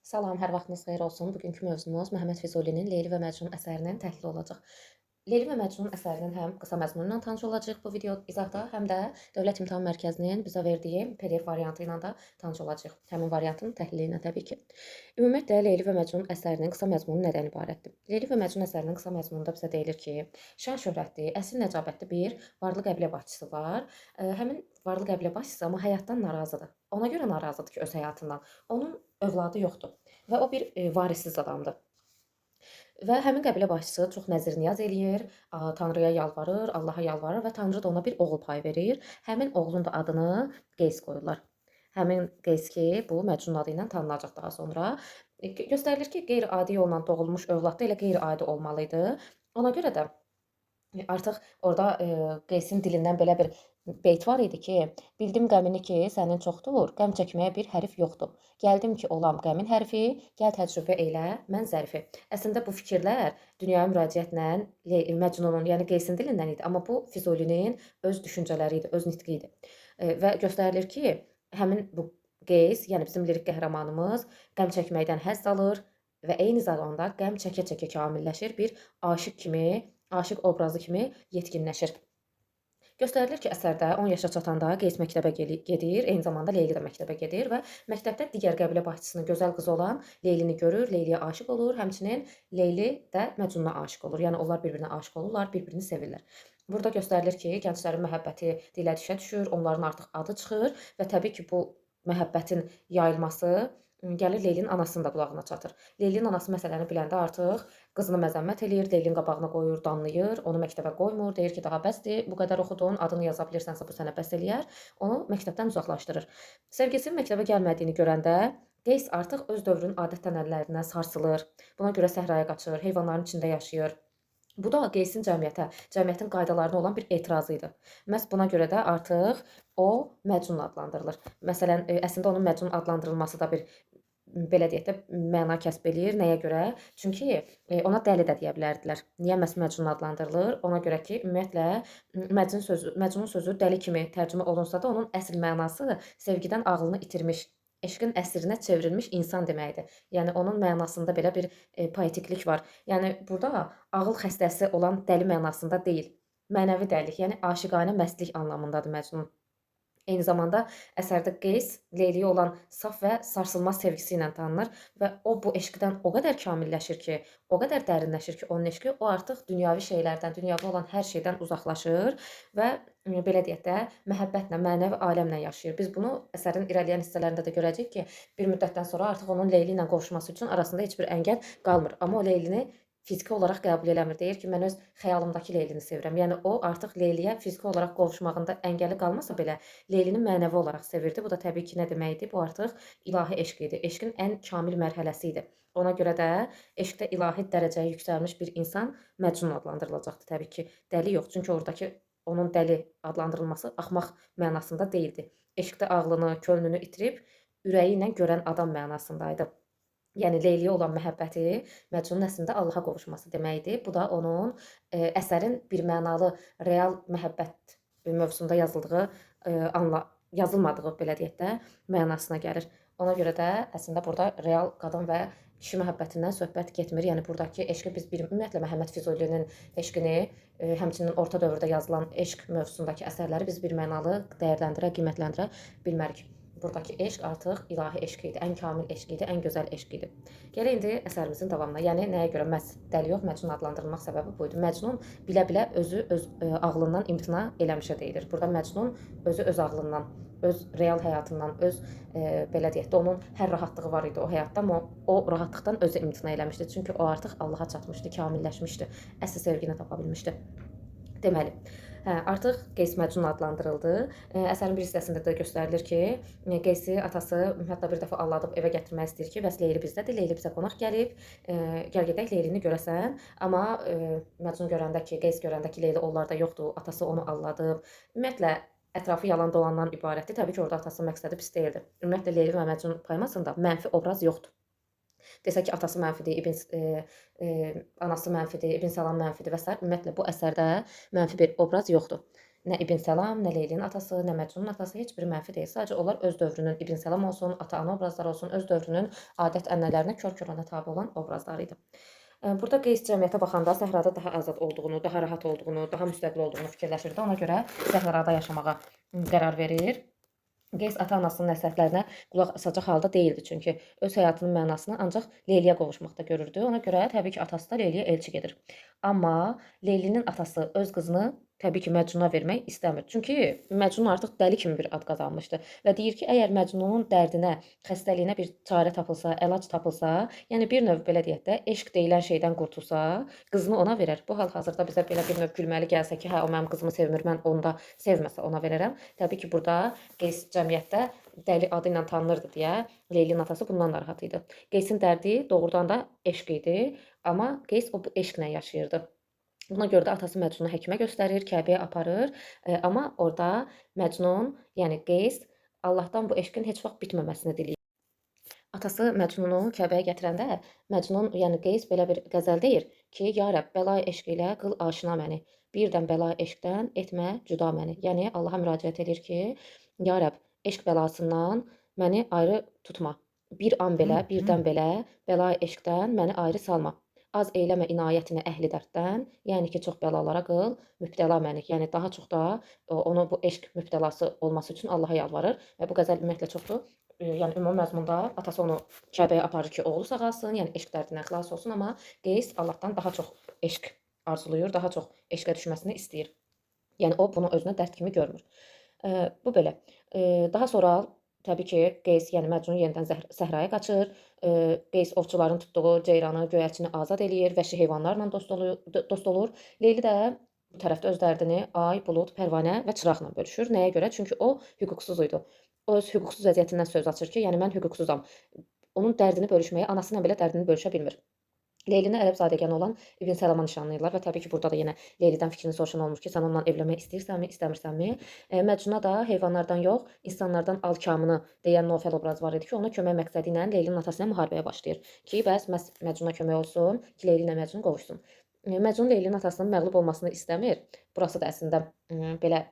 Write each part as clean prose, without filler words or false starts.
Salam, hər vaxtınız xeyir olsun. Bugünkü mövzumuz Məhəmməd Füzulinin Leyli və Məcnun əsərinin təhlili olacaq. Leyli və Məcnun əsərinin həm qısa məzmunu ilə tanış olacağıq bu video izahda, həm də Dövlət İmtahan Mərkəzinin bizə verdiyi PDF variantı ilə də tanış olacağıq. Həmin variantın təhlili ilə təbii ki. Ümumiyyətlə Leyli və Məcnun əsərinin qısa məzmunu nədən ibarətdir? Leyli və Məcnun əsərinin qısa məzmununda bizə deyilir ki, şan şöhrətli, əsl nəcabətli bir varlı qəbilə başçısı var. Həmin varlı qəbilə başçısı amma həyatdan narazıdır. Ona görə narazıdır ki, öz həyatından. Onun övladı yoxdur və o bir varissiz adamdır. Və həmin qəbilə başçısı çox nəzir-niyaz eləyir, Tanrıya yalvarır, Allaha yalvarır və Tanrı da ona bir oğul payı verir. Həmin oğlun da adını Qeys qoyurlar. Həmin Qeys ki, bu Məcnun adı ilə tanınacaq daha sonra. Göstərilir ki, qeyri-adi yolla doğulmuş övlad da elə qeyri-adi olmalı idi. Ona görə də artıq orada Qeysin dilindən belə bir beyt var idi ki, bildim qəmini ki, sənin çoxdur, qəm çəkməyə bir hərif yoxdur. Gəldim ki, olam qəmin hərifi, gəl təcrübə elə mən zərfi. Əslində bu fikirlər dünyaya müraciətlə Məcnunun, yəni Qeysin dilindən idi, amma bu Füzulinin öz düşüncələri idi, öz nitqi idi. Və göstərilir ki, həmin bu Qeys, yəni bizim lirik qəhrəmanımız qəm çəkməkdən həzz alır və eyni zamanda qəm çəkə-çəkə kamilləşir, bir aşiq kimi, aşiq obrazı kimi yetkinləşir. Göstərilir ki, əsərdə 10 yaşa çatanda Qeys məktəbə gedir, eyni zamanda Leyli də məktəbə gedir və məktəbdə digər qəbilə başçısının gözəl qızı olan Leylini görür, Leyliyə aşiq olur, həmçinin Leyli də Məcnuna aşiq olur. Yəni onlar bir-birinə aşiq olurlar, bir-birini sevirlər. Burada göstərilir ki, gənclərin məhəbbəti dilə dişə düşür, onların artıq adı çıxır və təbii ki, bu məhəbbətin yayılması gəlir Leylinin anasının da qulağına çatır. Leylinin anası məsələni biləndə artıq qızını məzəmmət eləyir, Leylinin qabağına qoyur, danlayır, onu məktəbə qoymur, deyir ki, daha bəsdir, bu qədər oxudun, adını yaza bilirsənsə bu sənə bəs eləyər, onu məktəbdən uzaqlaşdırır. Sevgilisinin məktəbə gəlmədiyini görəndə Qeys artıq öz dövrünün adət-ənənələrindən sarsılır. Buna görə səhraya qaçır, heyvanların içində yaşayır. Bu da Qeysin cəmiyyətə, cəmiyyətin qaydalarına olan bir etirazı idi. Məhz buna görə də artıq o Məcnun adlandırılır. Məsələn, əslində onun Məcnun adlandırılması da bir belə deyək də məna kəsb eləyir. Nəyə görə? Çünki ona dəli də deyə bilərdilər. Niyə məhz Məcnun adlandırılır? Ona görə ki, ümumiyyətlə Məcnun sözü, Məcnun sözü dəli kimi tərcümə olunsa da onun əsl mənası sevgidən ağlını itirmiş, eşqin əsirinə çevrilmiş insan deməkdir. Yəni onun mənasında belə bir poetiklik var. Yəni burada ağıl xəstəsi olan dəli mənasında deyil. Mənəvi dəlilik, yəni aşiqanə məstlik anlamındadır Məcnun. Eyni zamanda əsərdə Qeys Leyliyə olan saf və sarsılmaz sevgisi ilə tanınır və o bu eşqdən o qədər kamilləşir ki, o qədər dərinləşir ki, onun eşqi o artıq dünyavi şeylərdən, dünyavi olan hər şeydən uzaqlaşır və belə deyək də, məhəbbətlə, mənəvi aləmlə yaşayır. Biz bunu əsərin irəliləyən hissələrində də görəcəyik ki, bir müddətdən sonra artıq onun Leyli ilə qovuşması üçün arasında heç bir əngəl qalmır. Amma o Leylini fiziki olaraq qəbul eləmir. Deyir ki, mən öz xəyalımdakı Leylini sevirəm. Yəni o artıq Leyliyə fiziki olaraq qovuşmağında əngəli qalmasa belə Leylini mənəvi olaraq sevirdi. Bu da təbii ki, nə deməkdir? Bu artıq ilahi eşq idi. Eşqin ən kamil mərhələsi idi. Ona görə də eşqdə ilahi dərəcəyə yüksəlmiş bir insan Məcnun adlandırılacaqdı. Təbii ki, dəli yox. Çünki oradakı onun dəli adlandırılması axmaq mənasında deyildi. Eşqdə ağlını, könlünü itirib ürəyi ilə görən adam mənasındaydı. Yəni Leyliyə olan məhəbbəti Məcnunun əslində Allaha qovuşması deməkdir. Bu da onun əsərin birmənalı real məhəbbət mövzusunda yazıldığı, yazılmadığı belə deyək də mənasına gəlir. Ona görə də əslində burada real qadın və kişi məhəbbətindən söhbət getmir. Yəni buradakı eşqi biz bir ümumiyyətlə Məhəmməd Füzulinin eşqini, həmçinin orta dövrdə yazılan eşq mövzusundakı əsərləri biz birmənalı dəyərləndirə, qiymətləndirə bilmərik. Buradakı eşq artıq ilahi eşq idi, ən kamil eşq idi, ən gözəl eşq idi. Gələk indi əsərimizin davamına. Yəni nəyə görə məhz dəli yox, Məcnun adlandırılmaq səbəbi bu idi. Məcnun bilə-bilə özü öz ağlından imtina eləmişə deyilir. Burada Məcnun özü öz ağlından, öz real həyatından, öz belə deyək də onun hər rahatlığı var idi o həyatda, amma o rahatlıqdan özü imtina eləmişdi. Çünki o artıq Allaha çatmışdı, kamilləşmişdi, əsl sevgini tapa bilmişdi. Deməli, artıq Qeys Məcnun adlandırıldı. Əsərin bir hissəsində də göstərilir ki, Qeysi atası hətta bir dəfə aldadıb evə gətirmək istəyir ki, bəs Leyli bizdədir, Leyli bizə qonaq gəlib, gəl gedək Leylini görəsən. Amma Məcnun görəndə ki, Qeys görəndə ki, Leyli onlarda yoxdur, atası onu aldadıb. Ümumiyyətlə ətrafı yalan dolandan ibarətdir. Təbii ki, orada atasının məqsədi pis deyildi. Ümumiyyətlə Leyli və Məcnun poemasında mənfi obraz yoxdur. Desə ki, atası mənfidir, anası mənfidir, İbn Salam mənfidir və sair. Ümumiyyətlə bu əsərdə mənfi bir obraz yoxdur. Nə İbn Səlam, nə Leylinin atası, nə Məcnunun atası heç biri mənfi deyil. Sadəcə onlar öz dövrünün İbn Səlam olsun, ata-ana obrazları olsun, öz dövrünün adət-ənənələrinə kör-körənə tabe olan obrazları idi. Burada Qeys cəmiyyətə baxanda səhrada daha azad olduğunu, daha rahat olduğunu, daha müstəqil olduğunu fikirləşirdi. Ona görə səhrada yaşamağa qərar verir. Qeys ata-anasının nəsihətlərinə qulaq asacaq halda deyildi, çünki öz həyatının mənasını ancaq Leyliyə qovuşmaqda görürdü. Ona görə təbii ki, atası da Leyliyə elçi gedir. Amma Leylinin atası öz qızını təbii ki, Məcnuna vermək istəmir. Çünki Məcnun artıq dəli kimi bir ad qazanmışdı və deyir ki, əgər Məcnunun dərdinə, xəstəliyinə bir çarə tapılsa, əlac tapılsa, yəni bir növ belə deyək də, eşq deyilən şeydən qurtulsa, qızını ona verər. Bu hal-hazırda bizə belə bir növ gülməli gəlsə ki, hə o mənim qızımı sevmir, mən onu da sevməsə ona verərəm. Təbii ki, burada Qeys cəmiyyətdə dəli adı ilə tanınırdı deyə Leylinin atası bundan narahat idi. Qeysin dərdi doğrudan da eşq idi, amma Qeys o bu eşqlə yaşayırdı. Buna görə də atası Məcnunu həkimə göstərir, Kəbəyə aparır, amma orada Məcnun, yəni Qeys Allahdan bu eşqin heç vaxt bitməməsini diləyir. Atası Məcnunu Kəbəyə gətirəndə Məcnun, yəni Qeys belə bir qəzəl deyir ki, ya Rəbb, bəla eşq ilə qıl aşina məni. Birdən bəla eşqdən etmə cüda məni. Yəni Allaha müraciət edir ki, ya Rəbb, eşq bəlasından məni ayrı tutma. Bir an belə, birdən belə bəla eşqdən məni ayrı salma. Az eyləmə inayətini əhli dərddən, yəni ki, çox bəlalara qıl, mübtəla məni. Yəni daha çox da onu bu eşq mübtəlası olması üçün Allaha yalvarır və bu qəzəl ümumiyyətlə çoxdur. Yəni ümumi məzmunda atası onu Kəbəyə aparır ki, oğlu sağalsın, yəni eşq dərdindən xilas olsun, amma Qeys Allahdan daha çox eşq arzulayır, daha çox eşqə düşməsini istəyir. Yəni o bunu özünə dərd kimi görmür. Bu belə. Daha sonra təbii ki, Qeys, yəni Məcnun yenidən səhraya qaçır. Qeys ovçuların tutduğu ceyranı, göyərçini azad eləyir, vəhşi heyvanlarla dost olur. Leyli də bu tərəfdə öz dərdini ay, bulud, pərvanə və çıraqla bölüşür. Nəyə görə? Çünki o hüquqsuz idi. O öz hüquqsuz vəziyyətindən söz açır ki, yəni mən hüquqsuzam. Onun dərdini bölüşməyi, anası ilə belə dərdini bölüşə bilmir. Leylini ərəb zadəganı olan İbn Səlama nişanlayırlar və təbii ki, burada da yenə Leylidən fikrini soruşan olmur ki, sən onunla evlənmək istəyirsənmi, istəmirsənmi? Məcnuna da heyvanlardan yox, insanlardan al kamını deyən Nofəl obrazı var idi ki, ona kömək məqsədi ilə Leylinin atası ilə müharibəyə başlayır ki, bəs Məcnuna kömək olsun, ki, Leyli ilə Məcnun qovuşsun. Məcnun Leylinin atasının məğlub olmasını istəmir. Burası da əslində belə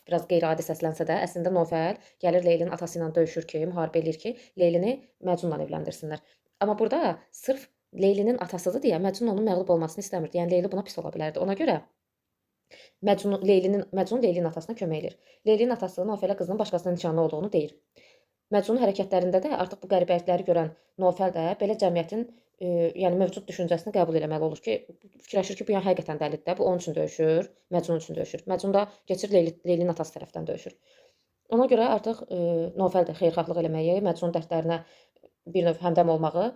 biraz qeyri-adi səslənsə də, əslində Nofəl gəlir Leylinin atası ilə döyüşür ki, müharibə eləyir ki, Leylini Məcnunla evləndirsinlər. Amma burada sırf Leylinin atasıdır deyə Məcnun onun məğlub olmasını istəmirdi. Yəni Leyli buna pis ola bilərdi. Ona görə Məcnun Leylinin atasına kömək eləyir. Leylinin atası Nofələ qızının başqasına nişanlı olduğunu deyir. Məcnunun hərəkətlərində də artıq bu qəribəlikləri görən Nofəl də belə cəmiyyətin yəni mövcud düşüncəsini qəbul eləməli olur ki, fikirləşir ki, bu yəni həqiqətən dəlidir də, bu onun üçün döyüşür, Məcnun üçün döyüşür. Məcnun da keçir Leylinin atası tərəfdən döyüşür. Ona görə artıq Nofəl də xeyirxahlıq eləməyi, Məcnunun dərdlərinə bir növ həmdəm olmağı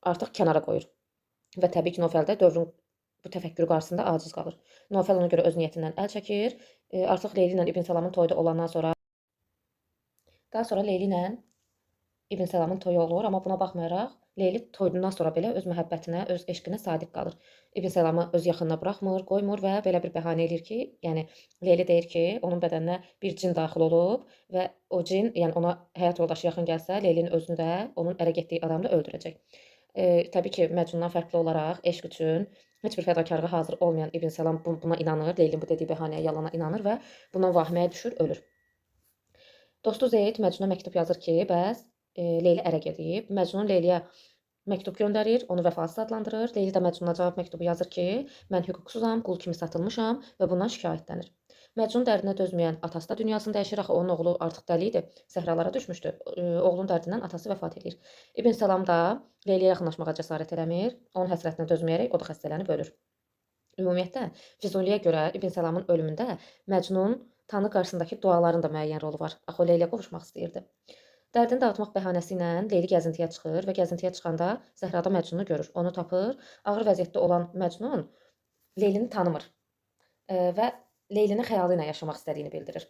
artıq kənara qoyur. Və təbii ki, Nofəl də dövrün bu təfəkkürü qarşısında aciz qalır. Nofəl ona görə öz niyyətindən əl çəkir. Artıq Leyli ilə İbn Salamın toyu da olandan sonra, daha sonra Leyli ilə İbn Salamın toyu olur, amma buna baxmayaraq Leyli toyundan sonra belə öz məhəbbətinə, öz eşqinə sadiq qalır. İbn Salamı öz yaxınına buraxmır, qoymur və belə bir bəhanə eləyir ki, yəni Leyli deyir ki, onun bədəninə bir cin daxil olub və o cin, yəni ona həyat yoldaşı yaxın gəlsə, Leylinin özünü də, onun ərə getdiyi adamı da öldürəcək. Təbii ki, Məcnundan fərqli olaraq eşq üçün heç bir fədakarlığa hazır olmayan İbn Salam buna inanır, Leylinin bu dediyi bəhanəyə, yalana inanır və bundan vahiməyə düşür, ölür. Dostu Zeyd Məcnuna məktub yazır ki, bəs Leyli ərə gedib. Məcnun Leyliyə məktub göndərir, onu vəfasız adlandırır. Leyli də Məcnuna cavab məktubu yazır ki, mən hüquqsuzam, qul kimi satılmışam və bundan şikayətlənir. Məcnun dərdinə dözməyən atası da dünyasını dəyişir. Axı onun oğlu artıq dəli idi, səhralara düşmüşdü. Oğlunun dərdindən atası vəfat edir. İbn Salam da Leyliyə yaxınlaşmağa cəsarət eləmir. Onun həsrətinə dözməyərək o da xəstələnib ölür. Ümumiyyətlə, Füzuliyə görə İbn Salamın ölümündə Məcnun Tanrı qarşısındakı duaların da müəyyən rolu var. Axı o Leyliyə qovuşmaq istəyirdi. Dərdini dağıtmaq bəhanəsi ilə Leyli gəzintiyə çıxır və gəzintiyə çıxanda səhrada Məcnunu görür. Onu tapır. Ağır vəziyyətdə olan Məcnun Leylini tanımır və Leylinin xəyalı ilə yaşamaq istədiyini bildirir.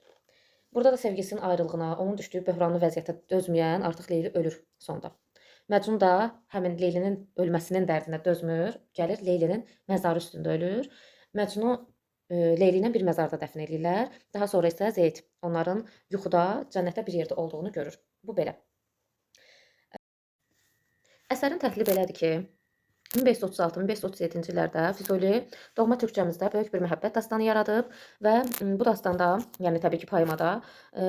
Burada da sevgilisinin ayrılığına, onun düşdüyü böhranlı vəziyyətə dözməyən artıq Leyli ölür sonda. Məcnun da həmin Leylinin ölməsinin dərdinə dözmür, gəlir Leylinin məzarı üstündə ölür. Məcnunu Leyli ilə bir məzarda dəfn eləyirlər. Daha sonra isə Zeyd onların yuxuda cənnətdə bir yerdə olduğunu görür. Bu belə. Əsərin təhlili belədir ki, 1536-1537-ci illərdə Füzuli doğma türkcəmizdə böyük bir məhəbbət dastanı yaradıb və bu dastanda, yəni təbii ki, poemada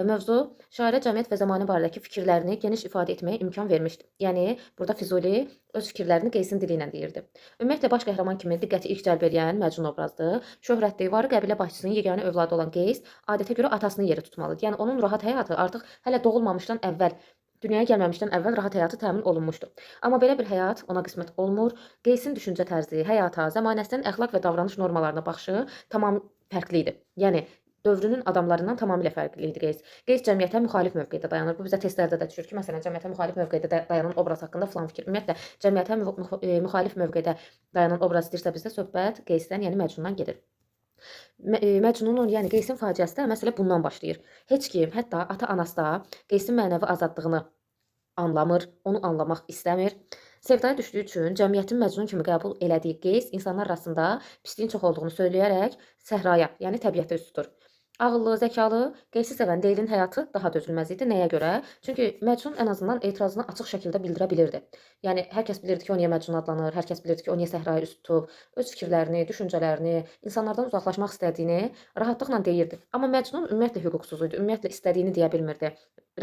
mövzu şairə cəmiyyət və zəmanə barədəki fikirlərini geniş ifadə etməyə imkan vermişdi. Yəni burada Füzuli öz fikirlərini Qeysin dili ilə deyirdi. Ümumiyyətlə baş qəhrəman kimi diqqəti ilk cəlb edən Məcnun obrazıdır. Şöhrətli, varı qəbilə başçısının yeganə övladı olan Qeys adətə görə atasının yeri tutmalıdır. Yəni onun rahat həyatı artıq hələ doğulmamışdan əvvəl, dünyaya gəlməmişdən əvvəl rahat həyatı təmin olunmuşdu. Amma belə bir həyat ona qismət olmur. Qeysin düşüncə tərzi, həyata, zəmanəsinin əxlaq və davranış normalarına baxışı tamam fərqli idi. Yəni dövrünün adamlarından tamamilə fərqli idi Qeys. Qeys cəmiyyətə müxalif mövqedə dayanır. Bu bizə testlərdə də düşür ki, məsələn, cəmiyyətə müxalif mövqedə dayanan obraz haqqında filan fikir. Ümumiyyətlə cəmiyyətə müxalif mövqedə dayanan obraz istəyirsə bizdə söhbət Qeysdən, yəni Məcnundan gedir. Məcnunun, yəni Qeysin faciəsi də məsələ bundan başlayır. Heç kim, hətta ata-anası da Qeysin mənəvi azadlığını anlamır, onu anlamaq istəmir. Sevdaya düşdüyü üçün cəmiyyətin Məcnun kimi qəbul elədiyi Qeys insanlar arasında pisliyin çox olduğunu söyləyərək səhraya, yəni təbiətə üz tutur. Ağıllı, zəkalı, Qeysi sevən Leylinin həyatı daha dözülməz idi. Nəyə görə? Çünki Məcnun ən azından etirazını açıq şəkildə bildirə bilirdi. Yəni hər kəs bilirdi ki, o niyə Məcnun adlanır, hər kəs bilirdi ki, o niyə səhraya üz tutub, öz fikirlərini, düşüncələrini, insanlardan uzaqlaşmaq istədiyini rahatlıqla deyirdi. Amma Məcnun ümumiyyətlə hüquqsuz idi, ümumiyyətlə istədiyini deyə bilmirdi.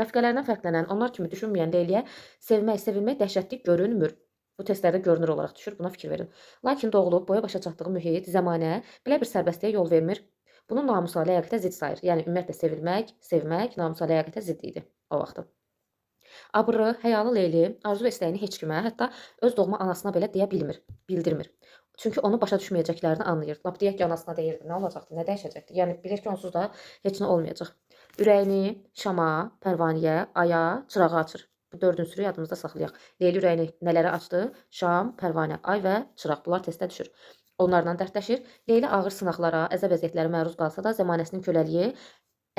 Rəfiqələrindən fərqlənən, onlar kimi düşünməyən Leyliyə sevmək, sevilmək dəhşətli görünmür. Bu testlərdə görünür olaraq düşür, buna fikir verin. Lakin doğulub boya başa çatdığı mühit, zəmanə belə bir sərbəstliyə yol vermir. Bunu namusa, ləyaqətə zidd sayır. Yəni ümumiyyətlə sevilmək, sevmək namusa, ləyaqətə zidd idi o vaxtda. Abrı, həyalı Leyli arzu və istəyini heç kimə, hətta öz doğma anasına belə deyə bilmir, bildirmir. Çünki onu başa düşməyəcəklərini anlayır. Lap deyək ki, anasına deyirdi, nə olacaqdı, nə dəyişəcəkdi? Yəni bilir ki, onsuz da heç nə olmayacaq. Ürəyini şama, pərvaniyə, aya, çırağa açır. Bu dördüncüsünü yadımızda saxlayaq. Leyli ürəyini nələrə açdı? Şam, pərvanə, ay və çıraq. Bunlar testə düşür. Onlarla dərdləşir. Leyli ağır sınaqlara, əzab əziyyətlərə məruz qalsa da zəmanəsinin köləliyi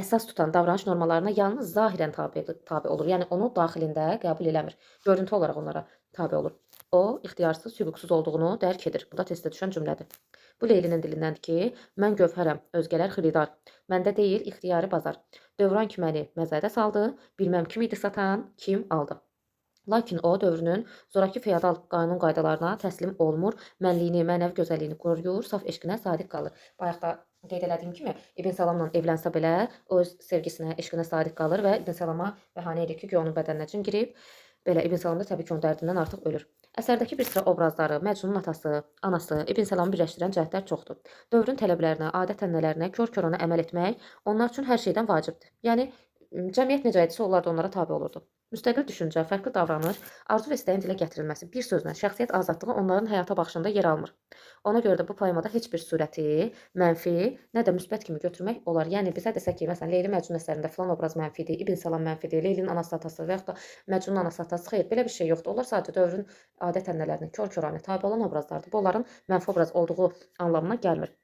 əsas tutan davranış normalarına yalnız zahirən tabi olur. Yəni onu daxilində qəbul eləmir. Görüntü olaraq onlara tabi olur. O, ixtiyarsız, hüquqsuz olduğunu dərk edir. Bu da testə düşən cümlədir. Bu Leylinin dilindəndir ki, mən gövhərəm, özgələr xridar. Məndə deyil, ixtiyari bazar. Dövran ki məni məzədə saldı, bilməm kim idi satan, kim aldı. Lakin o, dövrünün zoraki feodal qanun qaydalarına təslim olmur, mənliyini, mənəvi gözəlliyini qoruyur, saf eşqinə sadiq qalır. Bayaq da qeyd elədiyim kimi, İbn Salamla evlənsə belə, o öz sevgisinə, eşqinə sadiq qalır və İbn Salama bəhanə edir ki, güya onun bədəninə cin girib. Belə İbn Salam da təbii ki, onun dərdindən artıq ölür. Əsərdəki bir sıra obrazları, Məcnunun atası, anası, İbn Salamı birləşdirən cəhətlər çoxdur. Dövrün tələblərinə, adət-ənənələrinə kör-körənə əməl etmək onlar üçün hər şeydən vacibdir. Yəni, cəmiyyət necə idisə, onlar da onlara tabe olurdu. Müstəqil düşüncə, fərqli davranış, arzu və istəyin dilə gətirilməsi, bir sözlə şəxsiyyət azadlığı onların həyata baxışında yer almır. Ona görə də bu poemada heç bir surəti mənfi, nə də müsbət kimi götürmək olar. Yəni bizə desə ki, məsələn, Leyli Məcnun əsərində filan obraz mənfidir, İbn Salam mənfidir, Leylinin anası atası və yaxud da Məcnunun anası atası, xeyr, belə bir şey yoxdur. Onlar sadəcə dövrün adət-ənənələrinə kör-köranə tabe olan obrazlardır. Bu onların mənfi obraz olduğu anlamına gəlmir.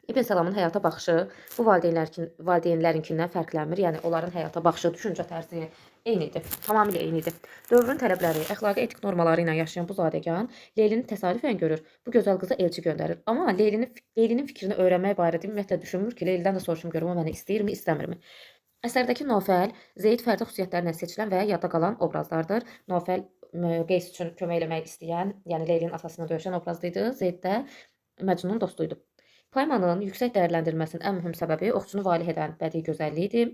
İbn Salamın həyata baxışı bu valideynlərinkindən fərqlənmir. Yəni onların həyata baxışı, düşüncə tərzi eyni idi. Tamamilə eyni idi. Dövrün tələbləri, əxlaqi etik normaları ilə yaşayan bu zadəgan Leylini təsadüfən görür. Bu gözəl qıza elçi göndərir. Amma Leylinin fikrini öyrənmək barədə ümumiyyətlə düşünmür ki, Leylidən də soruşum görüm o məni istəyirmi, istəmirmi? Əsərdəki Nofəl, Zeyd fərdi xüsusiyyətlərlə seçilən və yadda qalan obrazlardır. Nofəl Qeys üçün kömək eləmək istəyən, yəni Leylinin atasına döyüşən obrazdı idi. Zeyd də Məcnunun dostu idi. Poemanın yüksək dəyərləndirilməsinin ən mühüm səbəbi oxucunu valeh edən bədii gözəlliyi idi.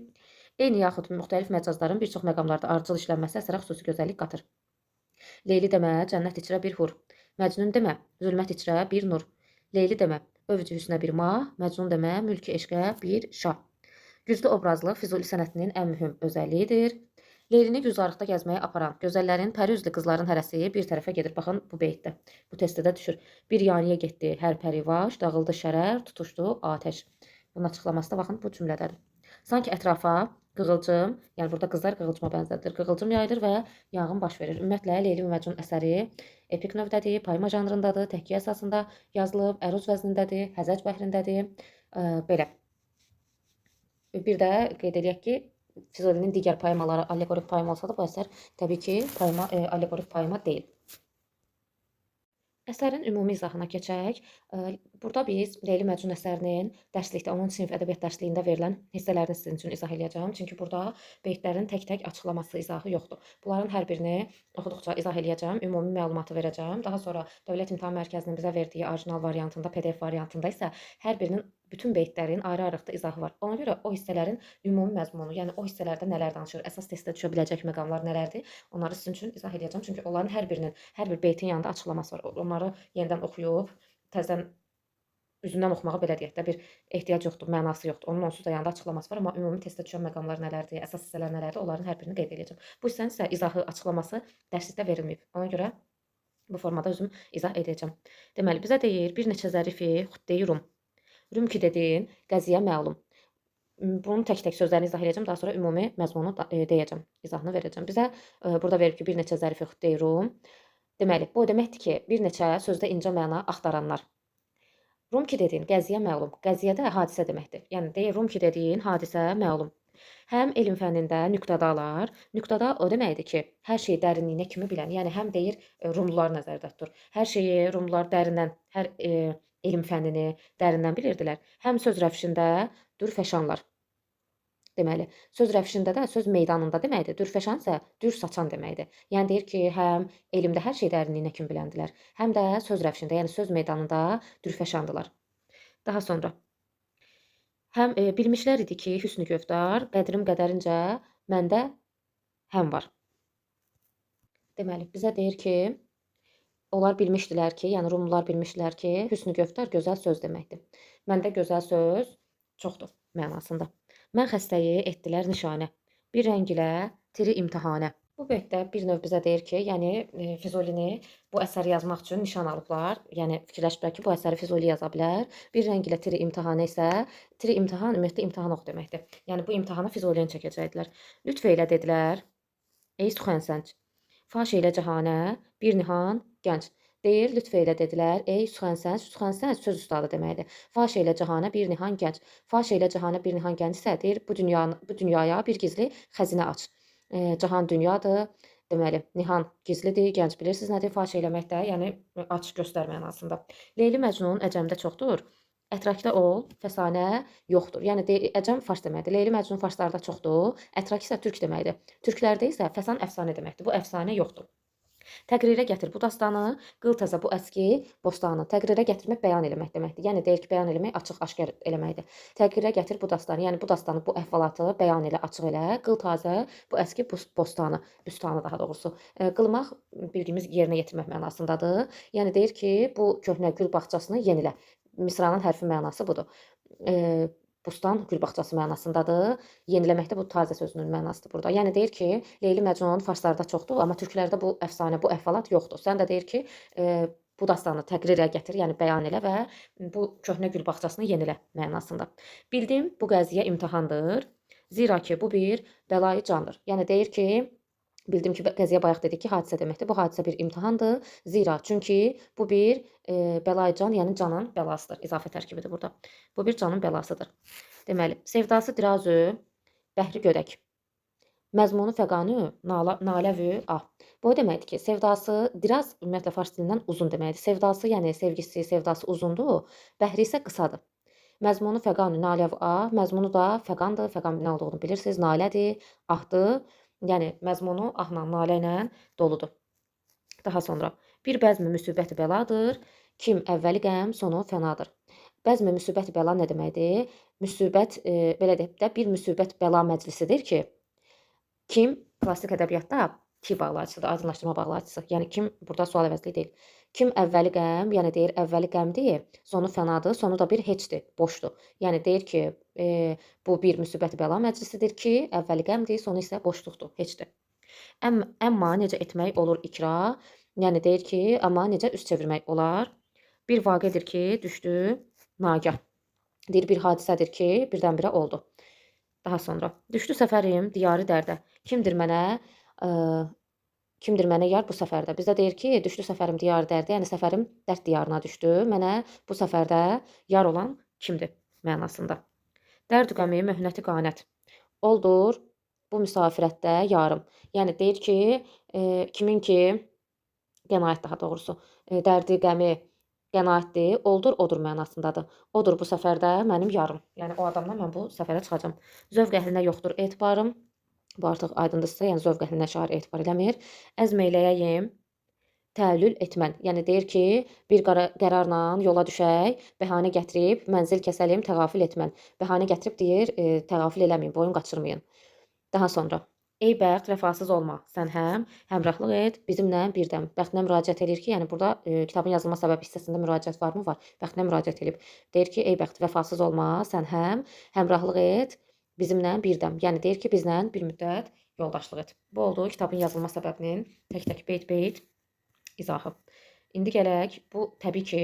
Eyni yaxud müxtəlif məcazların bir çox məqamlarda ardıcıl işlənməsi əsərə xüsusi gözəllik qatır. Leyli demə, cənnət içrə bir hur. Məcnun demə, zülmət içrə bir nur. Leyli demə, övcü hüsnə bir mah. Məcnun demə, mülkü eşqə bir şah. Güclü obrazlıq Füzuli sənətinin ən mühüm özəlliyidir. Leylini güzarlıqda gəzməyə aparan gözəllərin, pəri üzlü qızların hərəsi bir tərəfə gedir. Baxın, bu beytdə. Bu testdə də düşür. Bir yaniyə getdi hər pərivaş, dağıldı şərər, tutuşdu atəş. Bunun açıqlaması da baxın bu cümlədədir. Sanki ətrafa qığılcım, yəni burada qızlar qığılcıma bənzədilir. Qığılcım yayılır və yanğın baş verir. Ümumiyyətlə, Leyli və Məcnun əsəri epik növdədir, poema janrındadır, təhkiyə əsasında yazılıb, əruz vəznindədir, həzəc bəhrindədir. Belə. Bir də qeyd eləyək ki, Füzulinin digər poemaları allegorik poema olsa da bu əsər təbii ki, poema, allegorik poema deyil. Əsərin ümumi izahına keçək. Burada biz Leyli Məcnun əsərinin dərslikdə, 10-cu sinif ədəbiyyat dərsliyində verilən hissələrini sizin üçün izah eləyəcəm. Çünki burada beytlərin tək-tək açıqlaması, izahı yoxdur. Bunların hər birini oxuduqca izah eləyəcəm, ümumi məlumatı verəcəm. Daha sonra Dövlət İmtahan Mərkəzinin bizə verdiyi orijinal variantında, PDF variantında isə hər birinin bütün beytlərin ayrı-ayrılıqda izahı var. Ona görə o hissələrin ümumi məzmunu, yəni o hissələrdə nələr danışır, əsas testdə düşə biləcək məqamlar nələrdir, onları sizin üçün izah eləyəcəm. Çünki onların hər birinin, hər bir beytin yanında açıqlaması var. Onları yenidən oxuyub təzədən üzündən oxumağa belə deyək də bir ehtiyac yoxdur, mənası yoxdur. Onun onsuz da yanında açıqlaması var, amma ümumi testdə düşən məqamlar nələrdir, əsas hissələr nələrdir, onların hər birini qeyd edəcəm. Bu hissənin isə izahı, açıqlaması dərslikdə verilməyib. Ona görə bu formada özüm izah edəcəm. Deməli, bizə deyir, bir neçə zərifi xütdeyi Rum. Rum ki dedin, qəziyə məlum. Bunun tək-tək sözlərini izah edəcəm, daha sonra ümumi məzmunu deyəcəm, izahını verəcəm. Bizə burada verib ki, bir neçə zərifi xütdeyi Rum. Deməli, bu o deməkdir ki, bir neçə sözdə incə məna axtaranlar. Rum ki dediyin qəziyə məlum. Qəziyə də hadisə deməkdir. Yəni deyir Rum ki dediyin hadisə məlum. Həm elm fənnində nüqtadalar. Nüqtada o deməkdir ki, hər şeyi dərinliyinə kimi bilən. Yəni həm deyir Rumlular nəzərdə tutur. Hər şeyi Rumlular dərindən, hər elm fənnini dərindən bilirdilər. Həm söz rəvşində dürfəşanlar. Deməli, söz rəvşində də söz meydanında deməkdir. Dürfəşan isə dür saçan deməkdir. Yəni deyir ki, həm elmdə hər şey dərinliyinə kimi biləndilər, həm də söz rəvşində, yəni söz meydanında dürfəşandılar. Daha sonra həm bilmişlər idi ki, hüsnü göftar qədrim qədərincə məndə həm var. Deməli, bizə deyir ki, onlar bilmişdilər ki, yəni Rumlular bilmişdilər ki, hüsnü göftar gözəl söz deməkdir. Məndə gözəl söz çoxdur mənasında. Mən xəstəyi etdilər nişanə, bir rəng ilə tiri imtihanə. Bu beytdə bir növ bizə deyir ki, yəni Füzulini bu əsəri yazmaq üçün nişan alıblar. Yəni fikirləşiblər ki, bu əsəri Füzuli yaza bilər. Bir rəng ilə tiri imtihanə isə tiri imtihan ümumiyyətlə imtahan ox deməkdir. Yəni bu imtahana Füzulini çəkəcəkdilər. Lütf elə dedilər, ey suxənsənc, faş elə cahanə, bir nihan gənc. Deyir, lütf elə dedilər, ey suxənsənc, suxənsənc söz ustadı deməkdir. Faş elə cahanə bir nihan gənc. Faş elə cahanə bir nihan gənc isə deyir, bu dünyaya bir gizli xəzinə aç. Cahan dünyadır. Deməli, nihan gizlidir, gənc bilirsiniz nədir? Faş eləmək də, yəni aç göstər mənasında. Leyli Məcnun əcəmdə çoxdur. Ətrakda ol, fəsanə yoxdur. Yəni əcəm fars deməkdir. Leyli Məcnun farslarda çoxdur. Ətrak isə türk deməkdir. Türklərdə isə fəsan əfsanə deməkdir. Bu əfsanə yoxdur. Təqrirə gətir bu dastanı, qıl təzə bu əski bostanı. Təqrirə gətirmək bəyan eləmək deməkdir. Yəni deyir ki, bəyan eləmək açıq, aşkar eləməkdir. Təqrirə gətir bu dastanı, yəni bu dastanı, bu əhvalatı bəyan elə, açıq elə, qıl tazə bu əski bostanı, büstanı daha doğrusu. Qılmaq bildiyimiz yerinə yetirmək mənasındadır. Yəni deyir ki, bu köhnə gül bağçasını yenilə. Misranın hərfi mənası budur. Bustan gül bağçası mənasındadır. Yeniləməkdə bu tazə sözünün mənasıdır burada. Yəni deyir ki, Leyli Məcnun farslarda çoxdur, amma türklərdə bu əfsanə, bu əhvalat yoxdur. Sən də deyir ki, bu dastanı təqrirə gətir, yəni bəyan elə və bu köhnə gül bağçasını yenilə mənasında. Bildim, bu qəziyə imtahandır. Zira ki, bu bir bəlayı candır. Yəni deyir ki, bildim ki, qəziyə bayaq dedik ki, hadisə deməkdir. Bu hadisə bir imtahandır. Zira, çünki bu bir bəlayı can, yəni canın bəlasıdır. İzafə tərkibidir burada. Bu bir canın bəlasıdır. Deməli, sevdası dirazü, bəhri gödək. Məzmunu fəqanü, naləvü, ah. Bu o deməkdir ki, sevdası diraz ümumiyyətlə fars dilindən uzun deməkdir. Sevdası, yəni sevgisi, sevdası uzundur, bəhri isə qısadır. Məzmunu fəqanü, naləvü, ah. Məzmunu da fəqandır. Fəqan nə olduğunu bilirsiniz. Nalədir, ahdır. Yəni, məzmunu ahla, nalə ilə doludur. Daha sonra, bir bəzmi müsibəti bəladır, kim əvvəli qəm, sonu fənadır. Bəzmi müsibət bəla nə deməkdir? Müsibət, belə deyək də, bir müsibət bəla məclisidir ki, kim klassik ədəbiyyatda ki bağlayıcısıdır, aydınlaşdırma bağlayıcısı. Yəni, kim burada sual əvəzli deyil. Kim əvvəli qəm, yəni deyir əvvəli qəmdir, sonu fənadır, sonu da bir heçdir, boşdur. Yəni deyir ki, bu bir müsibət bəla məclisidir ki, əvvəli qəmdir, sonu isə boşluqdur, heçdir. Əmma necə etmək olur ikra, yəni deyir ki, amma necə üz çevirmək olar? Bir vaqedir ki, düşdü nagah. Deyir, bir hadisədir ki, birdən-birə oldu. Daha sonra, düşdü səfərim diyarı dərdə. Kimdir mənə yar bu səfərdə? Bizə deyir ki, düşdü səfərim diyarı dərdə, yəni səfərim dərd diyarına düşdü. Mənə bu səfərdə yar olan kimdir mənasında. Dərd-ü qəmi, möhnəti qanət. Oldur bu müsafirətdə yarım. Yəni deyir ki, kimin ki, qənaət daha doğrusu, dərdi, qəmi, Qənaətdir, oldur, odur mənasındadır. Odur bu səfərdə mənim yarım. Yəni o adamla mən bu səfərə çıxacam. Zövq əhlinə yoxdur etibarım. Bu artıq aydındırsa, yəni zövq əhlinə şair etibar eləmir. Əzm eyləyəyim, təəllül etmən. Yəni deyir ki, bir qərarla yola düşək, bəhanə gətirib mənzil kəsəlim, təğafül etmən. Bəhanə gətirib deyir, təğafül eləməyin, boyun qaçırmayın. Daha sonra ey bəxt, vəfasız olma. Sən həm həmrəhlıq et bizimlə birdəm. Bəxtinə müraciət edir ki, yəni burada kitabın yazılma səbəbi hissəsində müraciət varmı? Var. Bəxtinə müraciət edib. Deyir ki, ey bəxt, vəfasız olma, sən həm həmrəhlıq et bizimlə birdəm. Yəni deyir ki, bizlə bir müddət yoldaşlıq et. Bu oldu kitabın yazılma səbəbinin tək-tək beyt-beyt izahı. İndi gələk, bu təbii ki,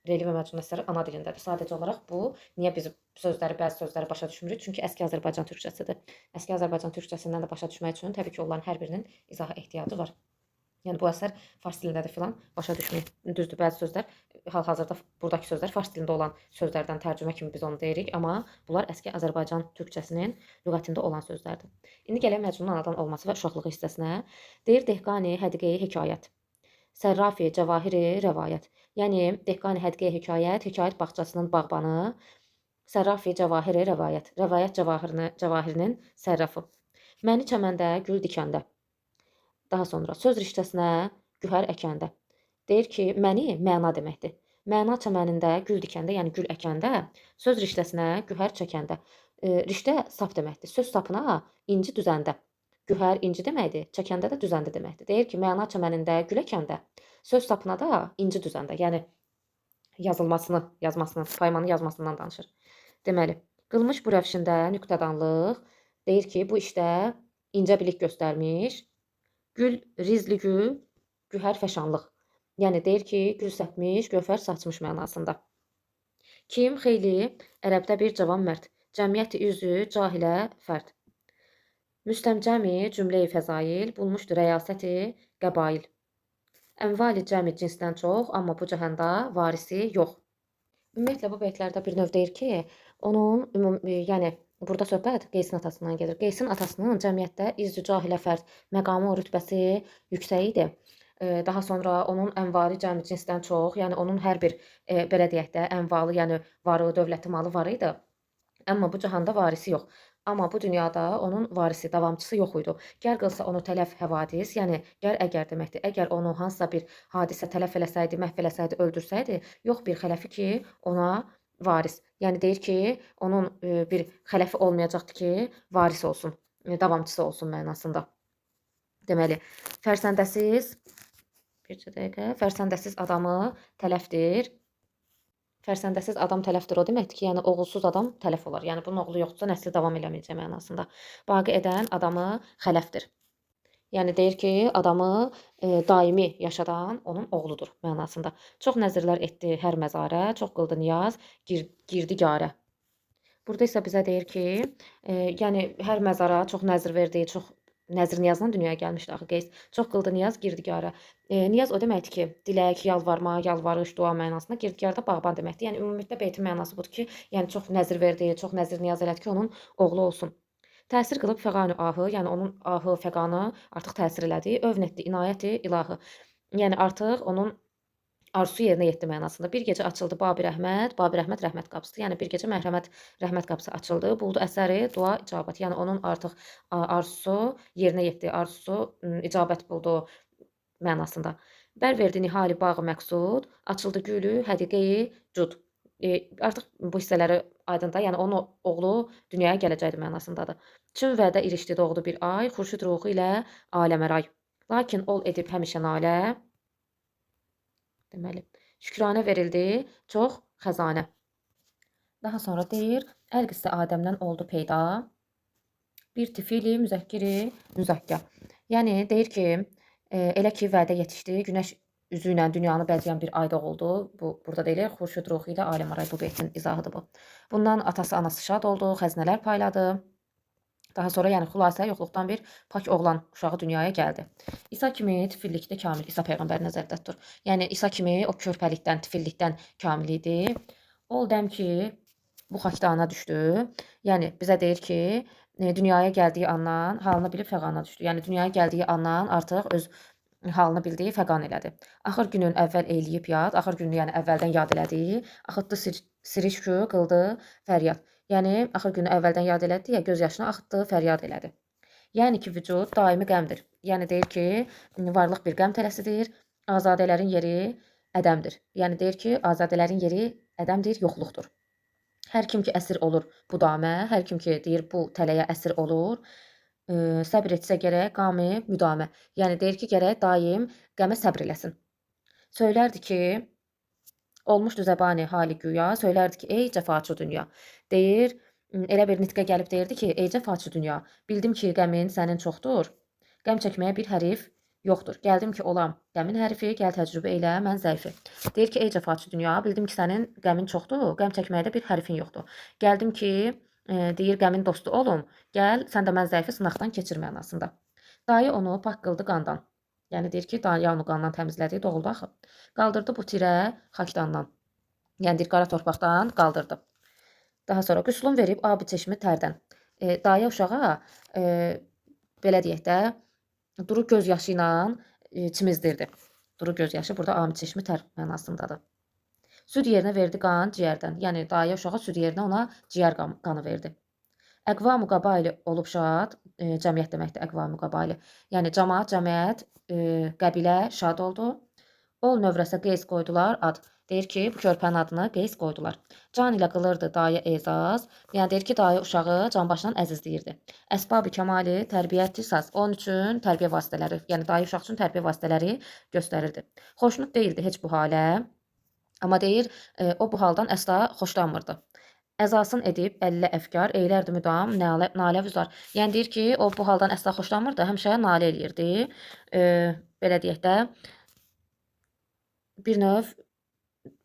Leyli və Məcnun əsəri ana dilindədir. Sadəcə olaraq bu, niyə biz sözləri, bəzi sözləri başa düşmürük? Çünki əski Azərbaycan türkçəsidir. Əski Azərbaycan türkçəsindən də başa düşmək üçün təbii ki, onların hər birinin izaha ehtiyacı var. Yəni bu əsər fars dilindədir filan, başa düşmürük. Düzdür, bəzi sözlər hal-hazırda buradakı sözlər fars dilində olan sözlərdən tərcümə kimi biz onu deyirik, amma bunlar əski Azərbaycan türkçəsinin lüğətində olan sözlərdir. İndi gələk Məcnunun anadan olması və uşaqlığı hissəsinə. Deyir Dehqani Hədiqeyi hekayət. Sərrafi cəvahiri rəvayət. Yəni Dehqani Hədiqeyi hekayət, hekayət bağçasının bağbanı, Sərrafi cəvahiri rəvayət. Rəvayət cəvahirinin sərrafı. Məni çəməndə, gül dikəndə. Daha sonra söz riştəsinə gühər əkəndə. Deyir ki, məni məna deməkdir. Məna çəmənində gül dikəndə, yəni gül əkəndə, söz riştəsinə gühər çəkəndə. Riştə sap deməkdir. Söz sapına inci düzəndə. Gühər inci deməkdir, çəkəndə də düzəndə deməkdir. Deyir ki, məna çəmənində gül əkəndə, söz sapına da inci düzəndə. Yəni yazılmasını, yazmasını, poemanın yazmasından danışır. Deməli, qılmış bu rəvşində nüktədanlıq, deyir ki, bu işdə incə bilik göstərmiş. Gül rizli gül, gühər fəşanlıq. Yəni deyir ki, gül səpmiş, gövhər saçmış mənasında. Kim xeyli ərəbdə bir cavan mərd, cəmiyyəti üzü cahilə fərd. Müstəmcəmi cümləyi fəzail, bulmuşdu rəyasəti qəbail. Əmvali cəmi cinsdən çox, amma bu cəhanda varisi yox. Ümumiyyətlə bu beytlərdə bir növ deyir ki, onun yəni burada söhbət Qeysin atasından gedir. Qeysin atasının cəmiyyətdə izzü cahilə fərd məqamı, rütbəsi yüksək idi. Daha sonra onun əmvali cəmi cinsdən çox, yəni onun hər bir belə deyək də əmvalı, yəni varı, dövləti, malı var idi. Amma bu cahanda varisi yox. Amma bu dünyada onun varisi, davamçısı yox idi. Gər qılsa onu tələf həvadis, yəni gər əgər deməkdir. Əgər onu hansısa bir hadisə tələf eləsəydi, məhv eləsəydi, öldürsəydi, yox bir xələfi ki, ona varis. Yəni deyir ki, onun bir xələfi olmayacaqdı ki, varis olsun, davamçısı olsun mənasında. Deməli, fərsəndəsiz, bircə dəqiqə, fərsəndəsiz adamı tələfdir. Fərsəndəsiz adam tələfdir o deməkdir ki, yəni oğulsuz adam tələf olar. Yəni bunun oğlu yoxdursa nəsli davam eləməyəcək mənasında. Baqi edən adamı xələfdir. Yəni deyir ki, adamı daimi yaşadan onun oğludur mənasında. Çox nəzirlər etdi hər məzarə, çox qıldı niyaz, girdi garə. Burada isə bizə deyir ki, yəni hər məzara çox nəzir verdi, çox nəzir niyazla dünyaya gəlmişdi axı Qeys. Çox qıldı niyaz, girdigarə. Niyaz o deməkdir ki, dilək, yalvarma, yalvarış, dua mənasında, girdigar da bağban deməkdir. Yəni ümumilikdə beytin mənası budur ki, yəni çox nəzir verdi, çox nəzir niyaz elədi ki, onun oğlu olsun. Təsir qılıb fəqanı ahı, yəni onun ahı, fəqanı artıq təsir elədi. Övn etdi, inayəti ilahı. Yəni artıq onun arzusu yerinə yetdi mənasında. Bir gecə açıldı Babi Rəhmət, Babi Rəhmət rəhmət qapısı. Yəni bir gecə mərhəmət rəhmət qapısı açıldı. Buldu əsəri dua icabət. Yəni onun artıq arzusu yerinə yetdi, arzusu icabət buldu mənasında. Bər verdi nihali bağı məqsud, açıldı gülü hədiqeyi cud. Artıq bu hissələri aydındır. Yəni onun oğlu dünyaya gələcəkdir mənasındadır. Çün vədə irişdi doğdu bir ay, xurşid ruhu ilə aləmə ray. Lakin ol edib həmişə nalə. Deməli, şükranə verildi çox xəzanə. Daha sonra deyir, əl-qissə Adəmdən oldu peyda. Bir tifili müzəkkiri müzəkkə. Yəni deyir ki, elə ki vədə yetişdi, günəş üzü ilə dünyanı bəzəyən bir ay doğuldu. Bu burada deyilir, xurşud ruhu ilə aləm aray, bu beytin izahıdır bu. Bundan atası, anası şad oldu, xəzinələr payladı. Daha sonra yəni xülasə yoxluqdan bir pak oğlan uşağı dünyaya gəldi. İsa kimi tifillikdə kamil, İsa peyğəmbər nəzərdə tutur. Yəni İsa kimi o körpəlikdən, tifillikdən kamil idi. Ol dəm ki, bu xakdana düşdü. Yəni bizə deyir ki, dünyaya gəldiyi andan halını bilib fəğana düşdü. Yəni dünyaya gəldiyi andan artıq öz halını bildi, fəqan elədi. Axır günün əvvəl eləyib yad, axır günü yəni əvvəldən yad elədi. Axıtdı sirişkü, qıldı fəryad. Yəni axır günü əvvəldən yad elədi deyə göz yaşını axıtdı, fəryad elədi. Yəni ki, vücud daimi qəmdir. Yəni deyir ki, varlıq bir qəm tələsidir. Azadələrin yeri ədəmdir. Yəni deyir ki, azadələrin yeri ədəmdir, yoxluqdur. Hər kim ki əsir olur bu damə, hər kim ki deyir bu tələyə əsir olur, səbr etsə gərək qami müdamə. Yəni deyir ki, gərək daim qəmə səbr eləsin. Söylərdi ki, olmuşdu zəbani hali güya, söylərdi ki, ey cəfaçı dünya. Deyir, elə bir nitqə gəlib deyirdi ki, ey cəfaçı dünya, bildim ki, qəmin sənin çoxdur. Qəm çəkməyə bir hərif yoxdur. Gəldim ki, olam qəmin hərifi, gəl təcrübə elə, mən zəifi. Deyir ki, ey cəfaçı dünya, bildim ki, sənin qəmin çoxdur, qəm çəkməyə də bir hərifin yoxdur. Gəldim ki, deyir, qəmin dostu olum, gəl, sən də mən zəifi sınaqdan keçir mənasında. Dayı onu pak qıldı qandan. Yəni deyir ki, dayı onu qandan təmizlədi, doğuldu axı. Qaldırdı bu tirə xakdandan. Yəni deyir, qara torpaqdan qaldırdı. Daha sonra qüslun verib abi çeşmi tərdən. Dayə uşağa, belə deyək də, duru göz yaşı ilə çimizdirdi. Duru göz yaşı burada ami çeşmi tər mənasındadır. Süd yerinə verdi qan ciyərdən. Yəni dayə uşağa süd yerinə ona ciyər qanı verdi. Əqvam-ı qəbaili olub şad, cəmiyyət deməkdir əqvam-ı qəbaili. Yəni cəmaat, cəmiyyət, qəbilə şad oldu. Ol növrəsə Qeys qoydular ad. Deyir ki, bu körpənin adını Qeys qoydular. Can ilə qılırdı dayə ezaz. Yəni deyir ki, dayə uşağı canbaşdan əzizləyirdi. Əsbab-ı kəmali tərbiyyəti saz. Onun üçün tərbiyə vasitələri, yəni dayə uşaq üçün tərbiyə vasitələri göstərirdi. Xoşnud deyildi heç bu halə. Amma deyir, o bu haldan əsla xoşlanmırdı. Əzasın edib əllə əfkar, eylərdi müdam nalə, nalə vüzar. Yəni deyir ki, o bu haldan əsla xoşlanmırdı, həmişə nalə eləyirdi. Belə deyək də, bir növ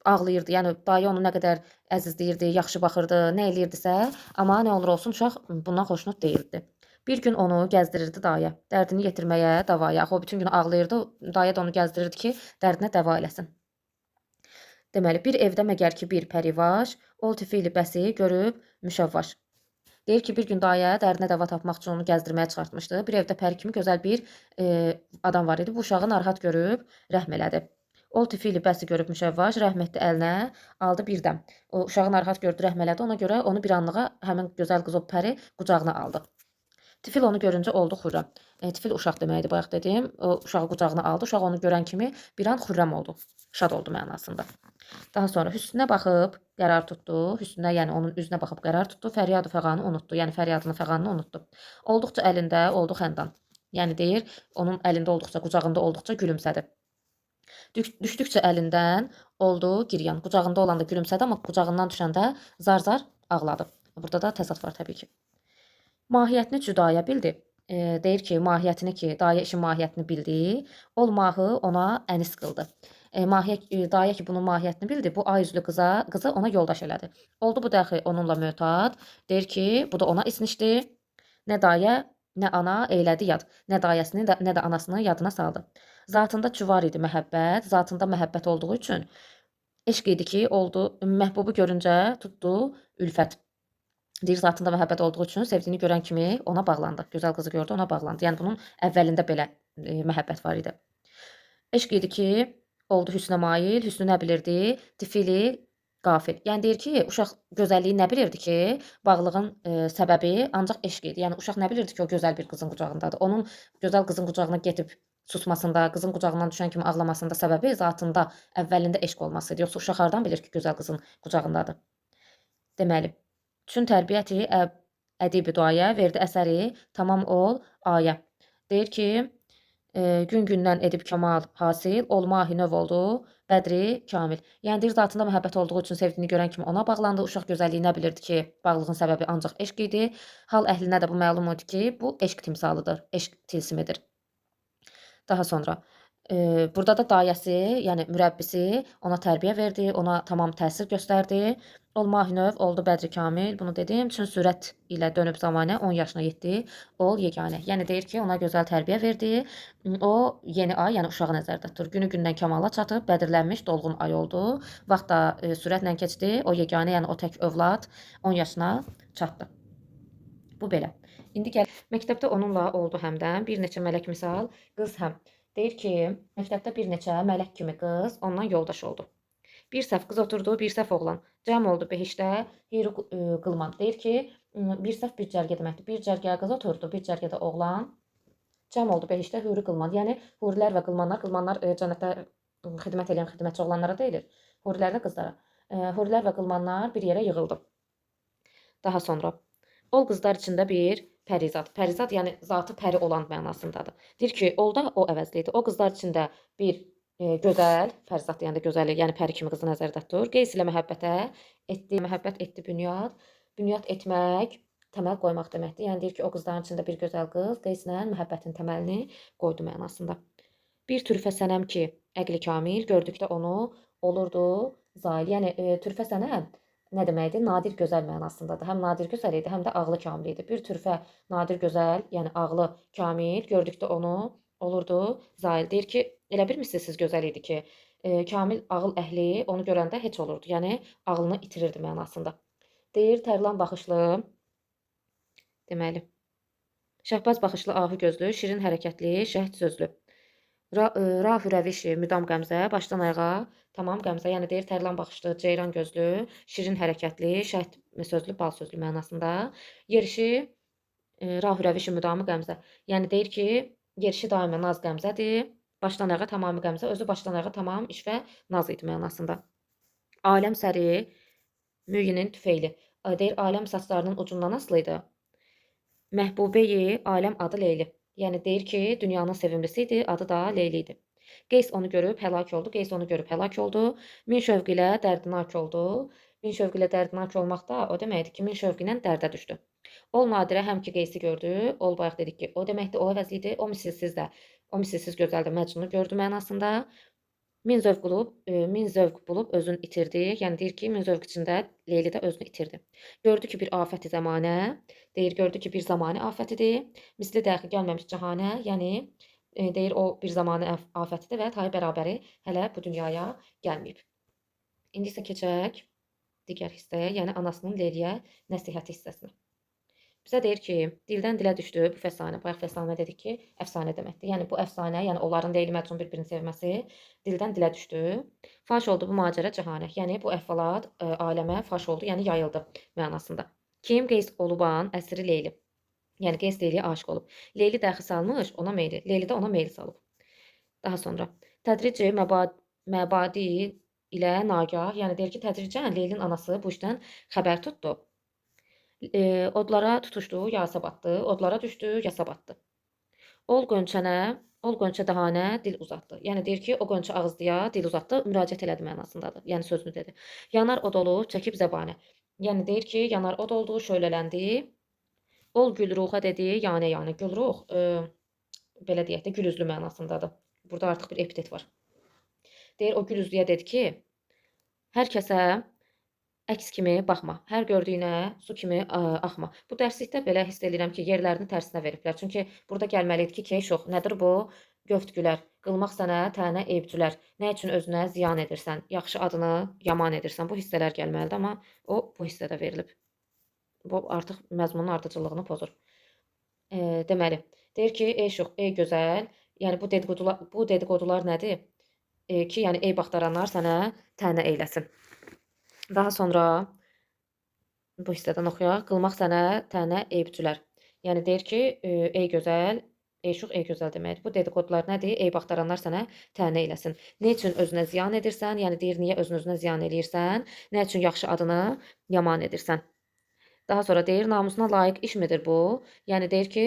ağlayırdı. Yəni dayı onu nə qədər əzizləyirdi, yaxşı baxırdı, nə eləyirdisə, amma nə olur olsun uşaq bundan xoşnud deyildi. Bir gün onu gəzdirirdi dayə, dərdini yetirməyə davaya. Axı o bütün gün ağlayırdı, dayə də onu gəzdirirdi ki, dərdinə dəva eləsin. Deməli, bir evdə məgər ki, bir pərivaş, ol tifili bəsi görüb müşəvvaş. Deyir ki, bir gün dayə dərdinə dəva tapmaq üçün onu gəzdirməyə çıxartmışdı. Bir evdə pəri kimi gözəl bir adam var idi. Bu uşağı narahat görüb rəhm elədi. Ol tifili bəsi görüb müşəvvaş, rəhm etdi əlinə, aldı bir dəm. O uşağı narahat gördü, rəhm elədi. Ona görə onu bir anlığa həmin gözəl qız o pəri qucağına aldı. Tifil onu görüncə oldu xürrəm. Tifil uşaq deməkdir, bayaq dediyim. O uşağı qucağına aldı. Uşaq onu görən kimi bir an xürrəm oldu. Şad oldu mənasında. Daha sonra hüsnünə baxıb qərar tutdu. Hüsnünə, yəni onun üzünə baxıb qərar tutdu. Fəryadı fəğanı unutdu. Yəni fəryadını, fəğanını unutdu. Olduqca əlində oldu xəndan. Yəni deyir, onun əlində olduqca, qucağında olduqca gülümsədi. Düşdükcə əlindən oldu giryan. Qucağında olanda gülümsədi, amma qucağından düşəndə zar-zar ağladı. Burada da təzad var təbii ki. Mahiyyətini cüdaya bildi. Deyir ki, mahiyyətini ki, dayə işin mahiyyətini bildi. Ol mahı ona ənis qıldı. Dayə ki, bunun mahiyyətini bildi, bu ay üzlü qızı ona yoldaş elədi. Oldu bu dəxi onunla mötad. Deyir ki, bu da ona isnişdi. Nə dayə, nə ana eylədi yad. Nə dayəsini, nə də anasını yadına saldı. Zatında çuvar idi məhəbbət. Zatında məhəbbət olduğu üçün eşq idi ki, oldu, məhbubu görüncə tutdu ülfət. Deyir, zatında məhəbbət olduğu üçün sevdiyini görən kimi ona bağlandı. Gözəl qızı gördü, ona bağlandı. Yəni bunun əvvəlində belə məhəbbət var idi. Eşq idi ki, oldu hüsnə mail, hüsnü nə bilirdi? Tifili qafil. Yəni deyir ki, uşaq gözəlliyi nə bilirdi ki, bağlığın səbəbi ancaq eşq idi. Yəni uşaq nə bilirdi ki, o gözəl bir qızın qucağındadır. Onun gözəl qızın qucağına getib susmasında, qızın qucağından düşən kimi ağlamasında səbəbi zatında əvvəlində eşq olması idi. Yoxsa uşaq hardan bilir ki, gözəl qızın qucağındadır? Deməli, çün tərbiyyəti ədibi duaya verdi əsəri tamam ol ayə. Deyir ki, gün-gündən edib kəmal hasil, ol mahi növ oldu, bədri kamil. Yəni deyir, zatında məhəbbət olduğu üçün sevdiyini görən kimi ona bağlandı. Uşaq gözəlliyi nə bilirdi ki, bağlığın səbəbi ancaq eşq idi. Hal əhlinə də bu məlum idi ki, bu eşq timsalıdır, eşq tilsimidir. Daha sonra burada da dayəsi, yəni mürəbbisi ona tərbiyə verdi, ona tamam təsir göstərdi. Ol mahinöv oldu bədri kamil, bunu dedim. Çün sürət ilə dönüb zamanə 10 yaşına yetdi. Ol yeganə. Yəni deyir ki, ona gözəl tərbiyə verdi. O yeni ay, yəni uşağı nəzərdə tutur. Günü gündən kamala çatıb, bədirlənmiş dolğun ay oldu. Vaxt da sürətlə keçdi. O yeganə, yəni o tək övlad 10 yaşına çatdı. Bu belə. İndi gəl məktəbdə onunla oldu həmdən bir neçə mələk misal qız həm. Deyir ki, məktəbdə bir neçə mələk kimi qız ondan yoldaş oldu. Bir səf qız oturdu, bir səf oğlan. Cəm oldu behişdə, heyri qılman. Deyir ki, bir səf bir cərgə deməkdir. Bir cərgə qız oturdu, bir cərgədə oğlan. Cəm oldu behişdə, huri qılman. Yəni, hurilər və qılmanlar, qılmanlar cənnətdə xidmət edən xidmətçi oğlanlara deyilir. Hurilər də qızlara. Hurilər və qılmanlar bir yerə yığıldı. Daha sonra, ol qızlar içində bir pərizad. Pərizad, yəni zatı pəri olan mənasındadır. Deyir ki, ol da o əvəzli idi. O qızlar içində bir gözəl, pərizad deyəndə gözəli, yəni pəri kimi qızı nəzərdə tutur. Qeys ilə məhəbbətə etdi, məhəbbət etdi bünyad. Bünyad etmək, təməl qoymaq deməkdir. Yəni deyir ki, o qızların içində bir gözəl qız Qeyslə məhəbbətin təməlini qoydu mənasında. Bir türfə sənəm ki, əqli kamil, gördükdə onu olurdu zail. Yəni türfə sənəm nə deməkdir? Nadir gözəl mənasındadır. Həm nadir gözəl idi, həm də ağlı kamil idi. Bir türfə nadir gözəl, yəni ağlı kamil, gördükdə onu olurdu zail. Deyir ki, elə bir misilsiz gözəl idi ki, kamil ağıl əhli onu görəndə heç olurdu. Yəni ağlını itirirdi mənasında. Deyir, tərlan baxışlı, deməli, şəhbaz baxışlı, ahu gözlü, şirin hərəkətli, şəhd sözlü. Rahü rəvişi, müdam qəmzə, başdan ayağa tamam qəmzə. Yəni deyir, tərlan baxışlı, ceyran gözlü, şirin hərəkətli, şəhd sözlü, bal sözlü mənasında. Yerişi, rahü rəvişi, müdamı qəmzə. Yəni deyir ki, yerişi daima naz qəmzədir. Başdan ayağa tamamı qəmzə, özü başdan ayağa tamam işvə naz idi mənasında. Aləm səri, müyinin tüfeyli. Deyir, aləm saçlarının ucundan asılı idi. Məhbubeyi, aləm adı Leyli. Yəni deyir ki, dünyanın sevimlisi idi, adı da Leyli idi. Qeys onu görüb həlak oldu, Qeys onu görüb həlak oldu. Min şövq ilə dərdinak oldu. Min şövq ilə dərdinak olmaq da o deməkdir ki, min şövq ilə dərdə düşdü. Ol nadirə həm ki Qeysi gördü, ol bayaq dedik ki, o deməkdir, o əvəzli idi, o misilsiz də, o misilsiz gözəl də Məcnunu gördü mənasında. Min zövq bulub, min zövq bulub özünü itirdi. Yəni deyir ki, min zövq içində Leyli də özünü itirdi. Gördü ki, bir afəti zəmanə, deyir, gördü ki, bir zamanə afətidir. Misli dəxi gəlməmiş cahanə, yəni deyir, o bir zamanə afətidir və tayı bərabəri hələ bu dünyaya gəlməyib. İndi isə keçək digər hissəyə, yəni anasının Leyliyə nəsihəti hissəsinə. Bizə deyir ki, dildən dilə düşdü bu fəsanə. Bayaq fəsanə dedik ki, əfsanə deməkdir. Yəni bu əfsanə, yəni onların Leyli Məcnun bir-birini sevməsi dildən dilə düşdü. Faş oldu bu macəra cahanə. Yəni bu əhvalat aləmə faş oldu, yəni yayıldı mənasında. Kim Qeys oluban əsri Leyli. Yəni Qeys Leyliyə aşiq olub. Leyli dəxi salmış ona meyli. Leyli də ona meyl salıb. Daha sonra tədrici məbadi ilə nagah, yəni deyir ki, tədricən Leylinin anası bu işdən xəbər tutdu. Odlara tutuşdu, yasa batdı. Odlara düşdü, yasa batdı. Ol qönçənə, ol qönçə dəhanə dil uzatdı. Yəni deyir ki, o qönçə ağızlıya dil uzatdı, müraciət elədi mənasındadır. Yəni sözünü dedi. Yanar od olub, çəkib zəbanə. Yəni deyir ki, yanar od oldu, şölələndi. Ol gülruxa dedi, yanə yanə. Gülruh, belə deyək də, gül üzlü mənasındadır. Burada artıq bir epitet var. Deyir, o gül üzlüyə dedi ki, hər kəsə əks kimi baxma, hər gördüyünə su kimi axma. Bu dərslikdə belə hiss edirəm ki, yerlərini tərsinə veriblər. Çünki burada gəlməli idi ki, key şox. Nədir bu? Göftgülər, qılmaq sənə tənə eybcülər. Nə üçün özünə ziyan edirsən? Yaxşı adını yaman edirsən. Bu hissələr gəlməlidir, amma o bu hissədə verilib. Bu artıq məzmunun ardıcıllığını pozur. Deməli, deyir ki, ey şox, ey gözəl, yəni bu dedikodular nədir? Ki, yəni ey baxtaranlar sənə tənə eyləsin. Daha sonra bu hissədən oxuyaq. Qılmaq sənə tənə eybcülər. Yəni deyir ki, ey gözəl, ey şux, ey gözəl deməkdir. Bu dedikodular nədir? Ey baxtaranlar sənə tənə eyləsin. Nə üçün özünə ziyan edirsən? Yəni deyir, niyə özün özünə ziyan eləyirsən? Nə üçün yaxşı adını yaman edirsən? Daha sonra deyir, namusuna layiq iş midir bu? Yəni deyir ki,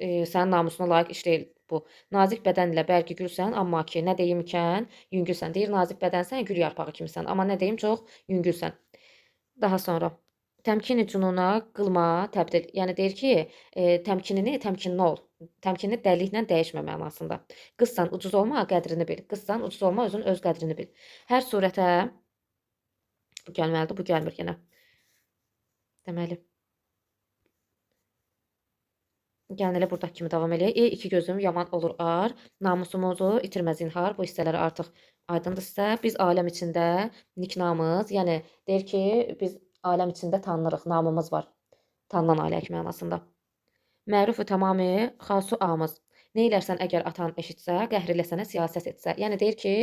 sənin namusuna layiq iş deyil bu. Nazik bədən ilə bəlkə gülsən, amma ki, nə deyim ikən yüngülsən. Deyir, nazik bədənsən, gül yarpağı kimisən, amma nə deyim, çox yüngülsən. Daha sonra təmkini cünuna qılma təbdil. Yəni deyir ki, təmkinini təmkinli ol. Təmkinli dəliliklə dəyişmə mənasında. Qızsan ucuz olma, qədrini bil. Qızsan ucuz olma, özün öz qədrini bil. Hər surətə bu gəlməlidir, bu gəlmir yenə. Deməli. Gəlin elə buradakı kimi davam eləyək. Ey iki gözüm yaman olur ar, namusumuzu itirmə zinhar. Bu hissələri artıq aydındır sizə. Biz aləm içində niknamız, yəni deyir ki, biz aləm içində tanınırıq, namımız var. Tanınan alək mənasında. Məruf-u tamami xasu amız. Nə elərsən əgər atan eşitsə, qəhr ilə sənə siyasət etsə. Yəni deyir ki,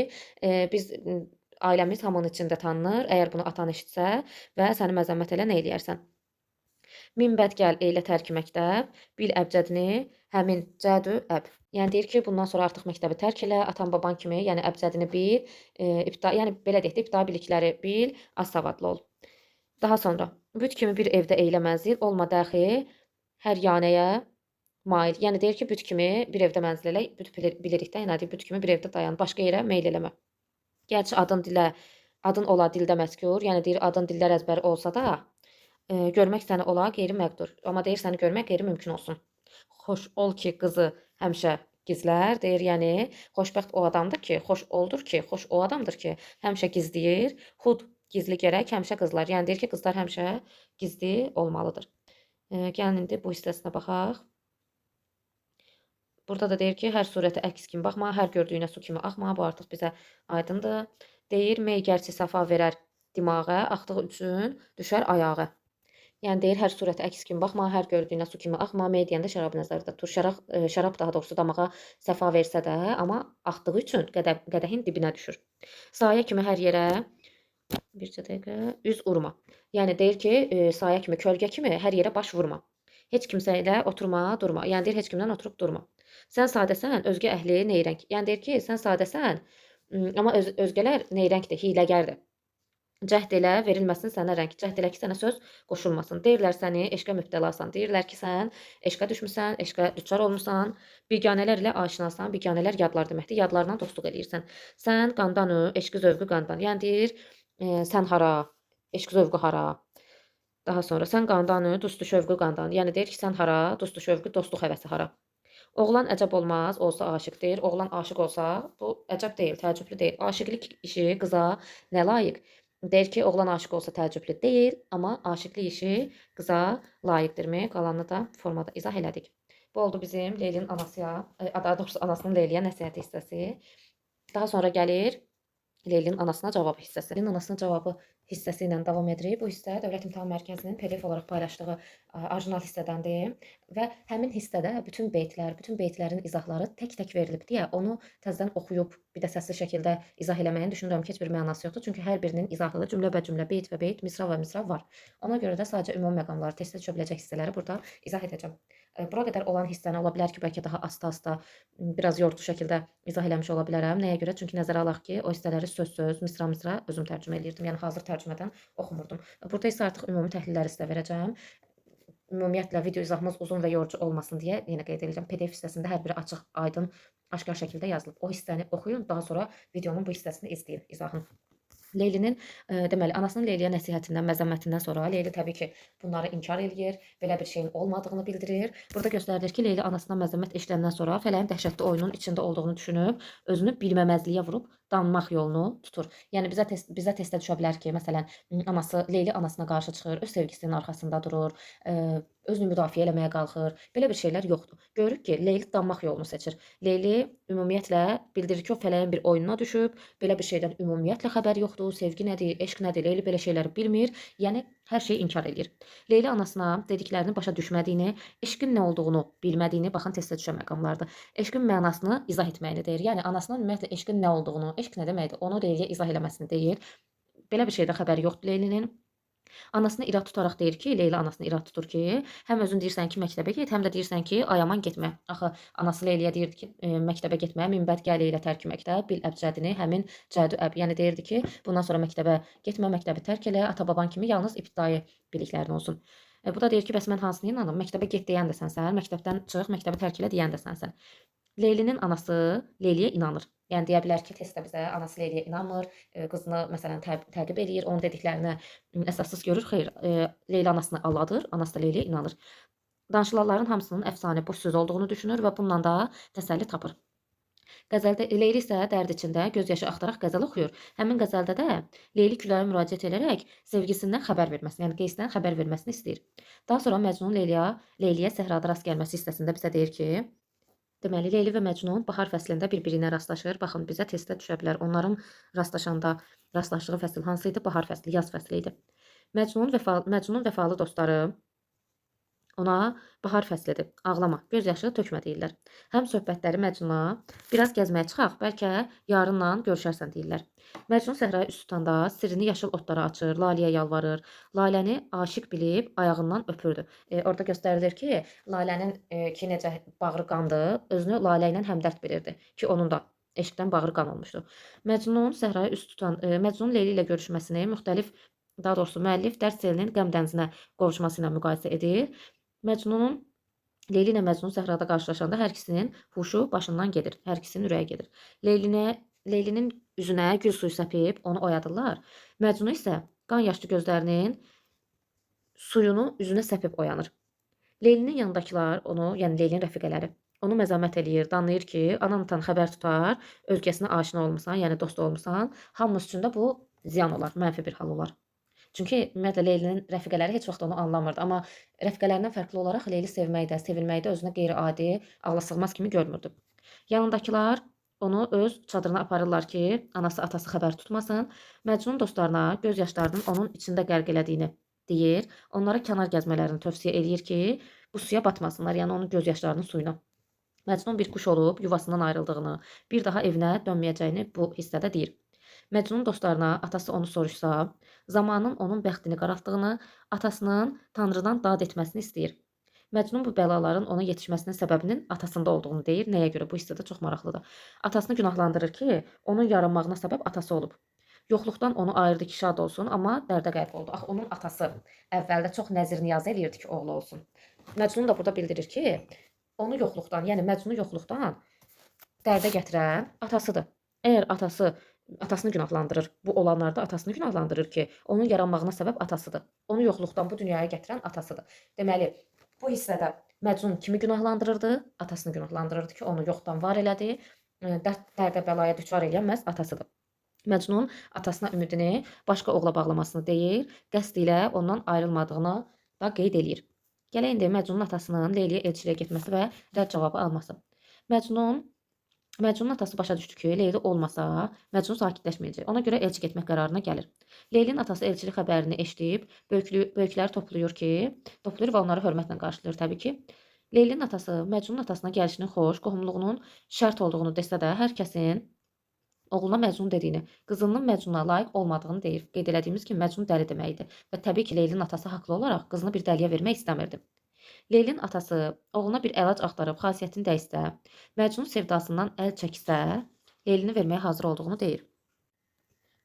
biz ailəmiz hamının içində tanınır. Əgər bunu atan eşitsə və səni məzəmmət elə, nə eləyərsən? Min bəd gəl eylə tərki məktəb, bil əbcədini həmin cədü əb. Yəni deyir ki, bundan sonra artıq məktəbi tərk elə, atan baban kimi, yəni əbcədini bil, yəni belə deyək də, ibtidai bilikləri bil, az savadlı ol. Daha sonra, büt kimi bir evdə eylə mənzil, olma dəxi hər yanəyə mail. Yəni deyir ki, büt kimi bir evdə mənzil elə, büt bilirik də, yəni büt kimi bir evdə dayan, başqa yerə meyl eləmə. Gerçi adın dilə, adın ola dildə məzkur, yəni deyir adın dillər əzbəri olsa da, görmək səni ola qeyri-məqdur. Amma deyir səni görmək qeyri-mümkün olsun. Xoş ol ki, qızı həmişə gizlər. Deyir, yəni xoşbəxt o adamdır ki, xoş oldur ki, xoş o adamdır ki, həmişə gizləyir. Xud gizli gərək həmişə qızlar. Yəni deyir ki, qızlar həmişə gizli olmalıdır. Gəlin indi bu hissəsinə baxaq. Burada da deyir ki, hər surətə əks kimi baxma, hər gördüyünə su kimi axma. Bu artıq bizə aydındır. Deyir, mey gərçi səfa verər dimağa, axdığı üçün düşər ayağa. Yəni deyir, hər surətə əks kimi baxma, hər gördüyünə su kimi axma. Mey deyəndə şərab nəzərdə tutur. Şərab daha doğrusu damağa səfa versə də, amma axdığı üçün qədəhin dibinə düşür. Sayə kimi hər yerə, bircə dəqiqə, üz urma. Yəni deyir ki, sayə kimi, kölgə kimi hər yerə baş vurma. Heç kimsə ilə oturma, durma. Yəni deyir, heç kimdən oturub durma. Sən sadəsən, özgə əhli neyrəng. Yəni deyir ki, sən sadəsən, amma özgələr neyrəngdir, hiləgərdir. Cəhd elə, verilməsin sənə rəng. Cəhd elə ki, sənə söz qoşulmasın. Deyirlər səni eşqə mübtəlasan. Deyirlər ki, sən eşqə düşmüsən, eşqə düçar olmusan. Biganələr ilə aşinasan. Biganələr yadlar deməkdir. Yadlarla dostluq eləyirsən. Sən qandanı, eşqi zövqü qandan. Yəni deyir, sən hara, eşq zövqü hara. Daha sonra sən qandanı, dostu şövqü qandan. Yəni deyir ki, sən hara, dostu şövqü, dostluq həvəsi hara. Oğlan əcəb olmaz, olsa aşiq deyir. Oğlan aşiq olsa, bu əcəb deyil, təəccüblü deyil. Aşiqlik işi qıza nə layiq? Deyir ki, oğlan aşiq olsa təəccüblü deyil, amma aşiqlik işi qıza layiqdirmi? Qalanını da formada izah elədik. Bu oldu bizim Leylinin anasıya, daha doğrusu anasının Leyliyə nəsihəti hissəsi. Daha sonra gəlir Leylinin anasına cavabı hissəsi. Leylinin anasına cavabı hissəsi ilə davam edirik. Bu hissə Dövlət İmtahan Mərkəzinin PDF olaraq paylaşdığı orijinal hissədəndir və həmin hissədə bütün beytlər, bütün beytlərin izahları tək-tək verilib deyə onu təzədən oxuyub bir də səsli şəkildə izah eləməyin düşünürəm ki, heç bir mənası yoxdur. Çünki hər birinin izahı cümlə bə cümlə, beyt və beyt, misra və misra var. Ona görə də sadəcə ümumi məqamları, testə düşə biləcək hissələri burada izah edəcəm. Bura qədər olan hissəni ola bilər ki, bəlkə daha asta-asta, biraz yorucu şəkildə izah eləmiş ola bilərəm. Nəyə görə? Çünki nəzərə alaq ki, o hissələri söz-söz, misra-misra özüm tərcümə eləyirdim. Yəni hazır tərcümədən oxumurdum. Burada isə artıq ümumi təhlilləri sizə verəcəm. Ümumiyyətlə video izahımız uzun və yorucu olmasın deyə yenə qeyd edirəm. PDF hissəsində hər biri açıq, aydın, aşkar şəkildə yazılıb. O hissəni oxuyun, daha sonra videonun bu hissəsini izləyin, izahını. Leylinin, deməli, anasının Leyliyə nəsihətindən, məzəmmətindən sonra Leyli təbii ki, bunları inkar eləyir, belə bir şeyin olmadığını bildirir. Burada göstərilir ki, Leyli anasından məzəmmət eşidəndən sonra fələyin dəhşətli oyunun içində olduğunu düşünüb, özünü bilməməzliyə vurub danmaq yolunu tutur. Yəni bizə testə düşə bilər ki, məsələn, anası Leyli anasına qarşı çıxır, öz sevgisinin arxasında durur, özünü müdafiə eləməyə qalxır. Belə bir şeylər yoxdur. Görürük ki, Leyli danmaq yolunu seçir. Leyli ümumiyyətlə bildirir ki, o fələyin bir oyununa düşüb, belə bir şeydən ümumiyyətlə xəbəri yoxdur, sevgi nədir, eşq nədir, Leyli belə şeyləri bilmir. Yəni hər şeyi inkar eləyir. Leyli anasına dediklərini başa düşmədiyini, eşqin nə olduğunu bilmədiyini, baxın testə düşən məqamlardır. Eşqin mənasını izah etməyini deyir. Yəni anasına ümumiyyətlə eşqin nə olduğunu, eşq nə deməkdir, onu Leyliyə izah eləməsini deyir. Belə bir şeydə xəbəri yoxdur Leylinin. Anasını irad tutaraq deyir ki, Leyli anasını irad tutur ki, həm özün deyirsən ki, məktəbə get, həm də deyirsən ki, ay aman getmə. Axı anası Leyliyə deyirdi ki, məktəbə getmə, minbəd gəl eylə tərki məktəb, bil əbcədini, həmin cədü əb. Yəni deyirdi ki, bundan sonra məktəbə getmə, məktəbi tərk elə, ata-baban kimi yalnız ibtidai biliklərin olsun. Bu da deyir ki, bəs mən hansını inanım? Məktəbə get deyən də sənsən, məktəbdən çıx, məktəbi tərk elə deyən də sənsən. Leylinin anası Leyliyə inanır. Yəni deyə bilər ki, testdə bizə anası Leyliyə inanmır, qızını məsələn təqib eləyir, onun dediklərini əsassız görür. Xeyr, Leyli anasını aldadır, anası da Leyliyə inanır. Danışılanların hamısının əfsanə, boş söz olduğunu düşünür və bununla da təsəlli tapır. Qəzəldə Leyli isə dərd içində göz yaşı axtaraq qəzəl oxuyur. Həmin qəzəldə də Leyli küləyə müraciət edərək sevgisindən xəbər verməsini, yəni Qeysdən xəbər verməsini istəyir. Daha sonra Məcnun Leyliyə səhrada rast gəlməsi hissəsində bizə deyir ki, deməli, Leyli və Məcnun bahar fəslində bir-birinə rastlaşır. Baxın, bizə testə düşə bilər. Onların rastlaşdığı fəsil hansı idi? Bahar fəsli, yaz fəsli idi. Məcnunun vəfalı dostları Ona bahar fəslidir, ağlama, göz yaşı tökmə deyirlər. Həm söhbətləri Məcnuna biraz gəzməyə çıxaq, bəlkə yarınla görüşərsən deyirlər. Məcnun səhraya üz tutanda sirrini yaşıl otlara açır, Laləyə yalvarır. Laləni aşiq bilib ayağından öpürdü. Orada göstərilir ki, Lalənin ki necə bağrı qandı, özünü Lalə ilə həmdərd bilirdi ki, onun da eşqdən bağrı qan olmuşdu. Məcnun səhraya üz tutan, Məcnun Leyli ilə görüşməsini müxtəlif, daha doğrusu müəllif dərd selinin qəm dənizinə qovuşması ilə müqayisə edir. Məcnunun Leyli ilə Məcnun səhrada qarşılaşanda hər ikisinin huşu başından gedir. Hər ikisinin ürəyi gedir. Leylinin üzünə gül suyu səpib onu oyadırlar. Məcnun isə qan yaşlı gözlərinin suyunu üzünə səpib oyanır. Leylinin yanındakılar onu, yəni Leylinin rəfiqələri onu məzəmmət eləyir, danlayır ki, anan-atan xəbər tutar, özgəsinə aşina olmusan, yəni dost olmusan, hamımız üçün də bu ziyan olar, mənfi bir hal olar. Çünki ümumiyyətlə Leylinin rəfiqələri heç vaxt onu anlamırdı, amma rəfiqələrindən fərqli olaraq Leyli sevməkdə, sevilməkdə özünə qeyri-adi, ağlasığmaz kimi görmürdü. Yanındakılar onu öz çadırına aparırlar ki, anası, atası xəbər tutmasın. Məcnun dostlarına göz yaşlarının onun içində qərq elədiyini deyir. Onlara kənar gəzmələrini tövsiyə eləyir ki, bu suya batmasınlar, yəni onun göz yaşlarının suyuna. Məcnun bir quş olub yuvasından ayrıldığını, bir daha evinə dönməyəcəyini bu hissədə deyir. Məcnun dostlarına atası onu soruşsa, zamanın onun bəxtini qaraltdığını, atasının Tanrıdan dad etməsini istəyir. Məcnun bu bəlaların ona yetişməsinin səbəbinin atasında olduğunu deyir. Nəyə görə? Bu hissə də çox maraqlıdır. Atasını günahlandırır ki, onun yaranmağına səbəb atası olub. Yoxluqdan onu ayırdı ki, şad olsun, amma dərdə qərq oldu. Axı onun atası əvvəldə çox nəzir niyaz eləyirdi ki, oğlu olsun. Məcnun da burada bildirir ki, onu yoxluqdan, yəni Məcnunu yoxluqdan dərdə gətirən atasıdır. Əgər atası atasını günahlandırır. Bu olanlarda atasını günahlandırır ki, onun yaranmağına səbəb atasıdır. Onu yoxluqdan bu dünyaya gətirən atasıdır. Deməli, bu hissədə Məcnun kimi günahlandırırdı? Atasını günahlandırırdı ki, onu yoxdan var elədi. Dərdə bəlaya düçar eləyən məhz atasıdır. Məcnun atasına ümidini başqa oğla bağlamasını deyir, qəsd ilə ondan ayrılmadığını da qeyd eləyir. Gələk indi Məcnunun atasının Leyliyə elçiliyə getməsi və rədd cavabı alması. Məcnunun atası başa düşdü ki, Leyli olmasa Məcnun sakitləşməyəcək. Ona görə elçi getmək qərarına gəlir. Leylinin atası elçilik xəbərini eşidib, böyükləri toplayır və onları hörmətlə qarşılayır təbii ki. Leylinin atası Məcnunun atasına gəlişinin xoş, qohumluğunun şərt olduğunu desə də, hər kəsin oğluna Məcnun dediyini, qızının Məcnuna layiq olmadığını deyir. Qeyd elədiyimiz kimi Məcnun dəli deməkdir və təbii ki, Leylinin atası haqlı olaraq qızını bir dəliyə vermək istəmirdi. Leylinin atası oğluna bir əlac axtarıb xasiyyətini dəyişsə, Məcnun sevdasından əl çəksə, Leylini verməyə hazır olduğunu deyir.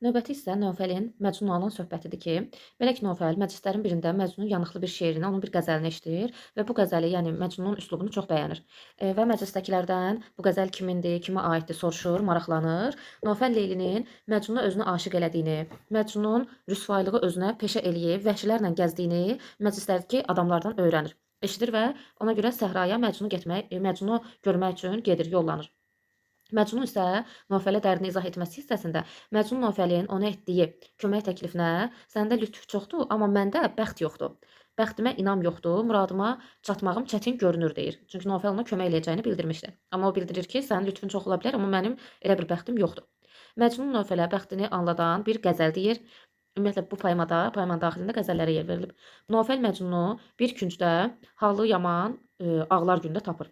Növbəti hissə Növfəlin Məcnunla olan söhbətidir ki, belə ki, Növfəl məclislərin birində Məcnunun yanıqlı bir şeirini, onun bir qəzəlini eşidir və bu qəzəli, yəni Məcnunun üslubunu çox bəyənir. Və məclisdəkilərdən bu qəzəl kimindir, kimə aiddir soruşur, maraqlanır. Növfəl Leylinin Məcnunu özünə aşiq elədiyini, Məcnunun rüsvaylığı özünə peşə eləyib, vəhşilərlə gəzdiyini məclislərdəki adamlardan öyrənir. Eşidir və ona görə səhraya Məcnunu görmək üçün gedir, yollanır. Məcnun isə Növfələ dərdini izah etməsi hissəsində Məcnun Növfəlin ona etdiyi kömək təklifinə səndə lütf çoxdur, amma məndə bəxt yoxdur. Bəxtimə inam yoxdur, muradıma çatmağım çətin görünür deyir. Çünki Növfəl ona kömək eləyəcəyini bildirmişdi. Amma o bildirir ki, sənin lütfün çox ola bilər, amma mənim elə bir bəxtim yoxdur. Məcnun Növfələ bəxtini anladan bir qəzəl deyir. Ümumiyyətlə bu poemada, poemanın daxilində qəzəllərə yer verilib. Növfəl Məcnunu bir küncdə halı yaman ağlar gündə tapır.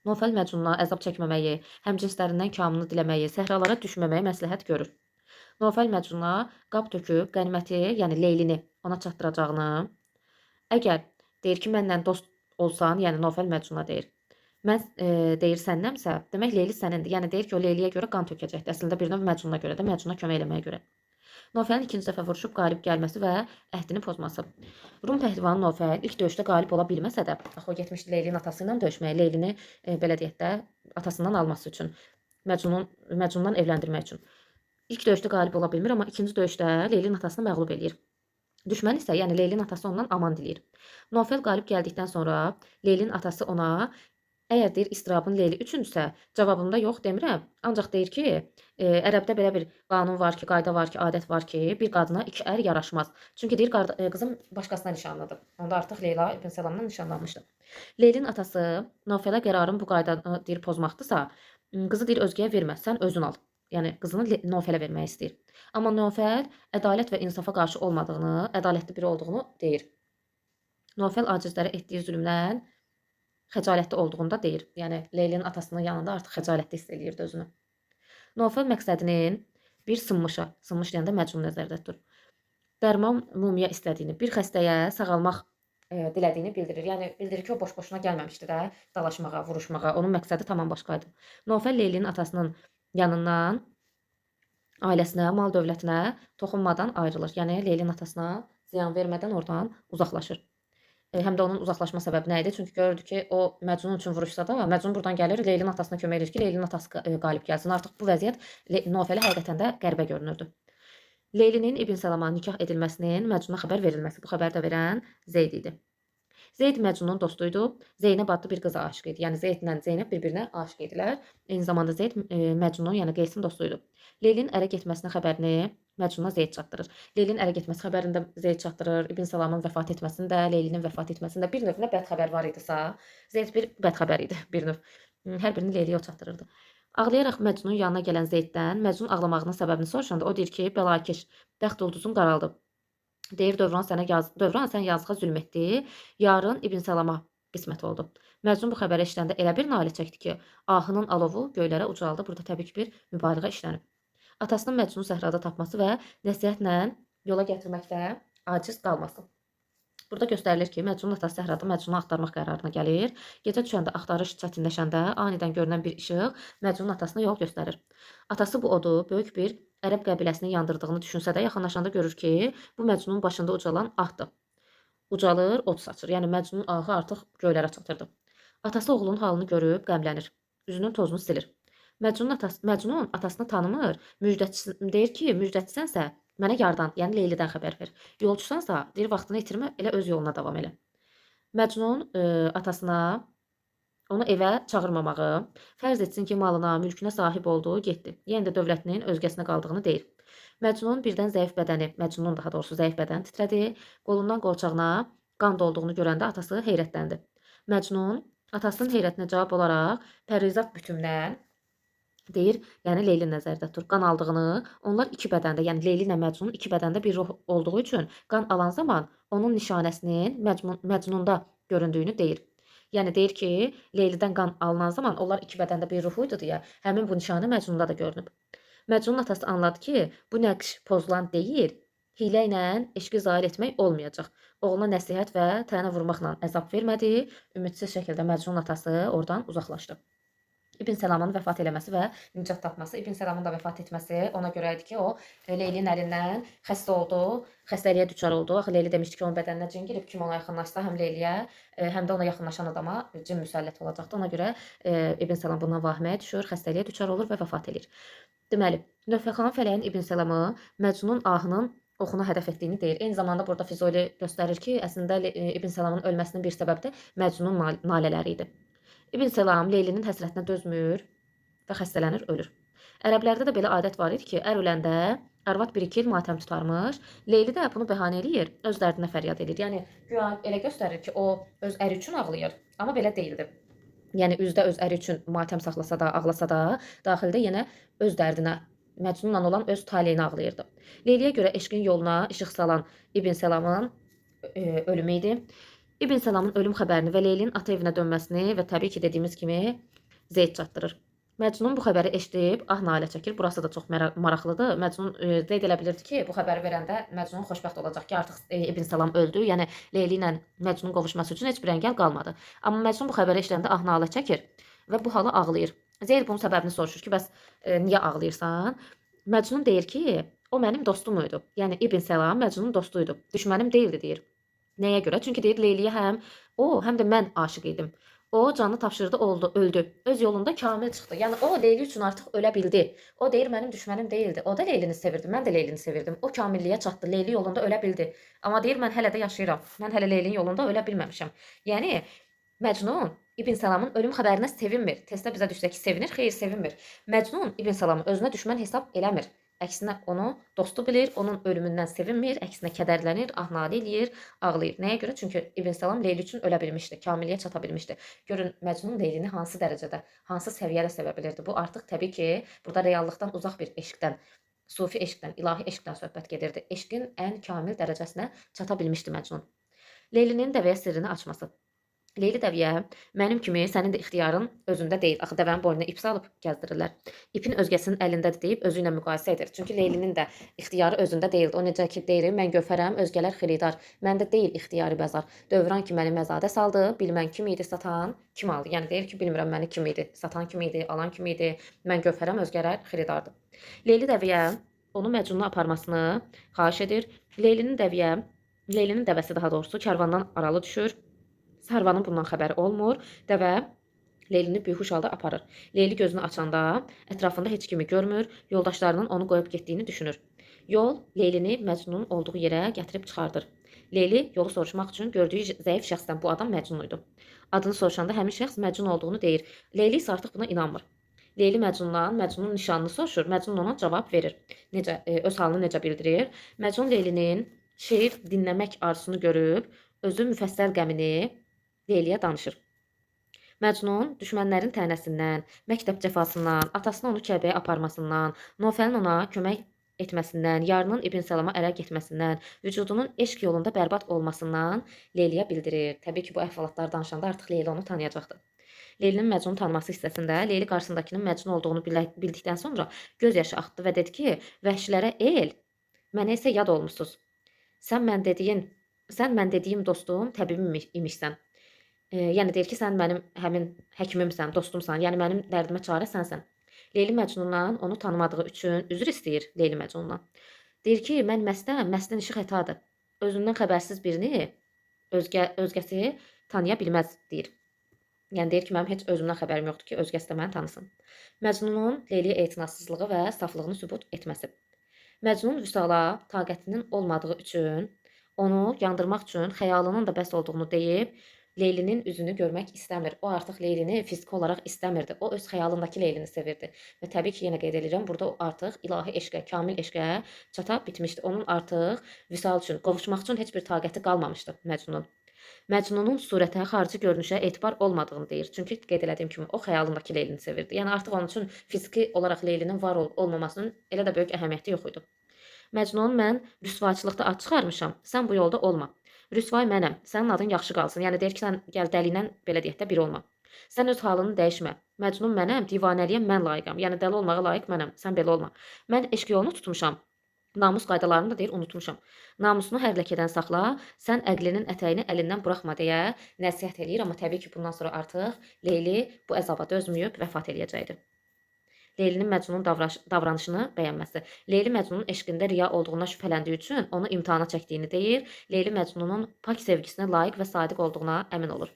Növfəl Məcnuna əzab çəkməməyi, həmcinslərindən kamını diləməyi, səhralara düşməməyi məsləhət görür. Növfəl Məcnuna qab töküb qəniməti, yəni Leylini ona çatdıracağını, əgər deyir ki, mənlə dost olsan, yəni Növfəl Məcnuna deyir. Mən deyir səndəmsə, demək Leyli sənindir. Yəni deyir ki, o Leyliyə görə qan tökəcəkdir. Əslində bir növ Məcnuna görə də, Məcnuna kömək eləməyə görə. Növfəlin ikinci dəfə vuruşub qalib gəlməsi və əhdini pozması. Rum pəhlivanı Növfəl ilk döyüşdə qalib ola bilməsə də, axı o getmişdi Leylinin atası ilə döyüşməyə, Leylini belə deyək də atasından alması üçün, Məcnundan evləndirmək üçün. İlk döyüşdə qalib ola bilmir, amma ikinci döyüşdə Leylinin atasını məğlub eləyir. Düşmən isə, yəni Leylinin atası ondan aman diləyir. Növfəl qalib gəldikdən sonra Leylinin atası ona əgər deyir istirabın Leyli üçündürsə, cavabında yox demirəm. Ancaq deyir ki, ərəbdə belə bir qanun var ki, qayda var ki, adət var ki, bir qadına iki ər yaraşmaz. Çünki deyir, qızım başqasına nişanlıdır. Onda artıq Leyla ibn Səlamla nişanlanmışdı. Leylinin atası Növfələ qərarın bu qaydanı deyir pozmaqdırsa, qızı deyir özgəyə vermə, sən özün al. Yəni qızını Növfələ vermək istəyir. Amma Növfəl ədalət və insafa qarşı olmadığını, ədalətli biri olduğunu deyir. Növfəl acizlərə etdiyi zülmdən xəcalətli olduğunu da deyir. Yəni Leylinin atasının yanında artıq xəcalətli hiss eləyirdi özünü. Növfəl məqsədinin bir sınmışa, sınmış deyəndə Məcnun nəzərdə tutur. Dərman mumya istədiyini, bir xəstəyə sağalmaq dilədiyini bildirir. Yəni bildirir ki, o boş-boşuna gəlməmişdi də dalaşmağa, vuruşmağa. Onun məqsədi tamam başqa idi. Növfəl Leylinin atasının yanından ailəsinə, mal dövlətinə toxunmadan ayrılır. Yəni Leylinin atasına ziyan vermədən oradan uzaqlaşır. Həm də onun uzaqlaşma səbəbi nə idi? Çünki görürdü ki, o Məcnun üçün vuruşsa da, Məcnun buradan gəlir, Leylinin atasına kömək edir ki, Leylinin atası qalib gəlsin. Artıq bu vəziyyət Növfələ həqiqətən də qəribə görünürdü. Leylinin İbn Salama nikah edilməsinin Məcnuna xəbər verilməsi. Bu xəbəri də verən Zeyd idi. Zeyd Məcnunun dostu idi. Zeynəb adlı bir qıza aşiq idi. Yəni Zeydlə Zeynəb bir-birinə aşiq idilər. Eyni zamanda Zeyd Məcnunun, yəni Qeysin dostu idi. Leylinin ərə getməsinin xəbərini Məcnuna Zeyd çatdırır. Leylinin ərə getməsi xəbərini də Zeyd çatdırır. İbn Salamın vəfat etməsini də, Leylinin vəfat etməsini də bir növ nə bəd xəbər var idisə, Zeyd bir bəd xəbər idi bir növ. Hər birini Leyliyə o çatdırırdı. Ağlayaraq Məcnunun yanına gələn Zeyddən Məcnun ağlamağının səbəbini soruşanda o deyir ki, bəlakeş, bəxt ulduzun qaraldı. Deyir dövran sənə yaz, dövran sən yazığa zülm etdi. Yarın İbn Salama qismət oldu. Məcnun bu xəbəri eşidəndə elə bir nalə çəkdi ki, ahının alovu göylərə ucaldı. Burada təbii ki, bir mübaliğə işlənib. Atasının Məcnunu səhrada tapması və nəsihətlə yola gətirməkdə aciz qalması. Burada göstərilir ki, Məcnunun atası səhrada Məcnunu axtarmaq qərarına gəlir. Gecə düşəndə axtarış çətinləşəndə anidən görünən bir işıq Məcnunun atasına yol göstərir. Atası bu odu böyük bir ərəb qəbiləsini yandırdığını düşünsə də yaxınlaşanda görür ki, bu Məcnunun başında ucalan ahdır. Ucalır, od saçır. Yəni Məcnunun ahı artıq göylərə çatırdı. Atası oğlunun halını görüb qəmlənir. Üzünün tozunu silir. Məcnun atasını tanımır. Müjdəçi deyir ki, müjdəçisənsə mənə yardan, yəni Leylidən xəbər ver. Yolçusansa, deyir vaxtını itirmə, elə öz yoluna davam elə. Məcnun atasına onu evə çağırmamağı, fərz etsin ki, malına, mülkünə sahib oldu, getdi. Yenə də dövlətinin özgəsinə qaldığını deyir. Məcnun birdən zəif bədəni, Məcnunun daha doğrusu zəif bədəni titrədi. Qolundan qolçağına qan dolduğunu görəndə atası heyrətləndi. Məcnun atasının heyrətinə cavab olaraq pərizat bütümdən deyir, yəni Leyli nəzərdə tutur. Qan aldığını, onlar iki bədəndə, yəni Leyli ilə Məcnun iki bədəndə bir ruh olduğu üçün qan alan zaman onun nişanəsinin Məcnunda göründüyünü deyir. Yəni deyir ki, Leylidən qan alınan zaman onlar iki bədəndə bir ruh idi deyə həmin bu nişanə Məcnunda da görünüb. Məcnunun atası anladı ki, bu nəqş pozulan deyil, hiylə ilə eşqi zail etmək olmayacaq. Oğluna nəsihət və tənə vurmaqla əzab vermədi. Ümidsiz şəkildə Məcnunun atası oradan uzaqlaşdı. İbn Səlamın vəfat eləməsi və nicat tapması. İbn Səlamın da vəfat etməsi ona görə idi ki, o Leylinin əlindən xəstə oldu, xəstəliyə düçar oldu. Axı Leyli demişdi ki, onun bədəninə cin girib, kim ona yaxınlaşsa, həm Leyliyə, həm də ona yaxınlaşan adama cin müsəllət olacaqdı. Ona görə İbn Səlam bundan vahiməyə düşür, xəstəliyə düçar olur və vəfat edir. Deməli, Növhəxan Fələyin İbn Səlamı Məcnun ahının oxuna hədəf etdiyini deyir. Eyni zamanda burada Füzuli göstərir ki, əslində İbn Səlamın ölməsinin bir səbəbi də Məcnunun nalələri idi. İbn Səlam Leylinin həsrətinə dözmür və xəstələnir, ölür. Ərəblərdə də belə adət var idi ki, ər öləndə arvad 1-2 il matəm tutarmış. Leyli də bunu bəhanə eləyir, öz dərdinə fəryad edir. Yəni güya elə göstərir ki, o öz əri üçün ağlayır, amma belə deyildi. Yəni üzdə öz əri üçün matəm saxlasa da, ağlasa da, daxildə yenə öz dərdinə, Məcnunla olan öz taleyinə ağlayırdı. Leyliyə görə eşqin yoluna işıq salan İbn Səlamın ölümü idi. İbn Səlamın ölüm xəbərini və Leylinin ata evinə dönməsini və təbii ki, dediyimiz kimi Zeyd çatdırır. Məcnun bu xəbəri eşidib ah nalə çəkir. Burası da çox maraqlıdır. Məcnun Zeyd elə bilirdi ki, bu xəbəri verəndə Məcnun xoşbəxt olacaq ki, artıq İbn Səlam öldü. Yəni Leyli ilə Məcnun qovuşması üçün heç bir əngəl qalmadı. Amma Məcnun bu xəbəri eşidəndə ah nalə çəkir və bu hala ağlayır. Zeyd bunun səbəbini soruşur ki, bəs niyə ağlayırsan? Məcnun deyir ki, o mənim dostum idi. Yəni İbn Səlam Məcnunun dostu idi. Düşmənim deyildi deyir. Nəyə görə? Çünki deyir Leyliyə həm o, həm də mən aşiq idim. O canını tapşırdı, oldu, öldü. Öz yolunda kamil çıxdı. Yəni o Leyli üçün artıq ölə bildi. O deyir mənim düşmənim deyildi. O da Leylini sevirdi, mən də Leylini sevirdim. O kamilliyə çatdı, Leyli yolunda ölə bildi. Amma deyir mən hələ də yaşayıram. Mən hələ Leylinin yolunda ölə bilməmişəm. Yəni Məcnun İbn Səlamın ölüm xəbərinə sevinmir. Testdə bizə düşsə ki, sevinir, xeyr, sevinmir. Məcnun İbn Səlamı özünə düşmən hesab eləmir. Əksinə onu dostu bilir, onun ölümündən sevinmir, əksinə kədərlənir, ah-nalə eləyir, ağlayır. Nəyə görə? Çünki İbn Səlam Leyli üçün ölə bilmişdi, kamilliyə çata bilmişdi. Görün, Məcnun Leylini hansı dərəcədə, hansı səviyyədə sevə bilirdi. Bu artıq təbii ki, burada reallıqdan uzaq bir eşqdən, sufi eşqdən, ilahi eşqdən söhbət gedirdi. Eşqin ən kamil dərəcəsinə çata bilmişdi Məcnun. Leylinin dəvəyə sirrini açması. Leyli dəvəyə mənim kimi sənin də ixtiyarın özündə deyil. Axı dəvənin boynuna ip salıb gəzdirirlər. İpin özgəsinin əlindədir deyib özü ilə müqayisə edir. Çünki Leylinin də ixtiyarı özündə deyildi. O necə ki deyir, mən gövhərəm, özgələr xiridar. Məndə deyil ixtiyarı bəzar. Dövran ki məni məzadə saldı, bilmən kim idi satan, kim aldı. Yəni deyir ki, bilmirəm məni kim idi, satan kim idi, alan kim idi. Mən gövhərəm, özgələr xiridardır. Leyli dəvəyə onu Məcnuna aparmasını xahiş edir. Leylinin dəvəsi daha doğrusu karvandan aralı düşür. Sarvanın bundan xəbəri olmur. Dəvə Leylini bihuş halda aparır. Leyli gözünü açanda ətrafında heç kimi görmür, yoldaşlarının onu qoyub getdiyini düşünür. Yol Leylini Məcnunun olduğu yerə gətirib çıxardır. Leyli yolu soruşmaq üçün gördüyü zəif şəxsdən bu adam Məcnun idi. Adını soruşanda həmin şəxs Məcnun olduğunu deyir. Leyli isə artıq buna inanmır. Leyli Məcnundan Məcnunun nişanını soruşur. Məcnun ona cavab verir. Necə öz halını necə bildirir? Məcnun Leylinin şeir dinləmək arzusunu görüb özü müfəssəl qəmini Leyliyə danışır. Məcnun düşmənlərin tənəsindən, məktəb cəfasından, atasının onu Kəbəyə aparmasından, Nofəlin ona kömək etməsindən, yarının İbn Səlama ərə getməsindən, vücudunun eşq yolunda bərbad olmasından Leyliyə bildirir. Təbii ki, bu əhvalatları danışanda artıq Leyli onu tanıyacaqdır. Leylinin Məcnunu tanıması hissəsində Leyli qarşısındakının Məcnun olduğunu bildikdən sonra göz yaşı axıtdı və dedi ki, vəhşilərə el, mənə isə yad olmusunuz. Sən mən dediyin, sən mən dediyim dostum, təbibim imişsən. Yəni deyir ki, sən mənim həmin həkimimsən, dostumsan. Yəni mənim dərdimə çarə sənsən. Leyli Məcnundan onu tanımadığı üçün üzr istəyir Leyli Məcnundan. Deyir ki, mən məstəm, məstin işi xətadır. Özündən xəbərsiz birini özgəsi tanıya bilməz deyir. Yəni deyir ki, mənim heç özümdən xəbərim yoxdur ki, özgəsi də məni tanısın. Məcnunun Leyliyə etinasızlığı və saflığını sübut etməsi. Məcnun vüsala taqətinin olmadığı üçün onu yandırmaq üçün xəyalının da bəs olduğunu deyib Leylinin üzünü görmək istəmir. O artıq Leylini fiziki olaraq istəmirdi. O öz xəyalındakı Leylini sevirdi. Və təbii ki, yenə qeyd edirəm, burada o artıq ilahi eşqə, kamil eşqə çata bitmişdi. Onun artıq vüsal üçün, qovuşmaq üçün heç bir taqəti qalmamışdı Məcnunun. Məcnunun surətə, xarici görünüşə etibar olmadığını deyir. Çünki qeyd elədiyim kimi o xəyalındakı Leylini sevirdi. Yəni artıq onun üçün fiziki olaraq Leylinin var olub olmamasının elə də böyük əhəmiyyəti yox idi. Məcnun, mən rüsvayçılıqda ad çıxarmışam. Sən bu yolda olma. Rüsvay mənəm. Sənin adın yaxşı qalsın. Yəni deyir ki, sən gəl dəli ilə belə deyək də bir olma. Sən öz halını dəyişmə. Məcnun mənəm, divanəliyə mən layiqəm. Yəni dəli olmağa layiq mənəm. Sən belə olma. Mən eşq yolunu tutmuşam. Namus qaydalarını da deyir unutmuşam. Namusunu hər ləkədən saxla, sən əqlinin ətəyini əlindən buraxma deyə nəsihət eləyir, amma təbii ki, bundan sonra artıq Leyli bu əzaba dözməyib vəfat eləyəcəkdi. Leylinin Məcnunun davranışını bəyənməsi. Leyli Məcnunun eşqində riya olduğundan şübhələndiyi üçün onu imtahana çəkdiyini deyir. Leyli Məcnunun pak sevgisinə layiq və sadiq olduğuna əmin olur.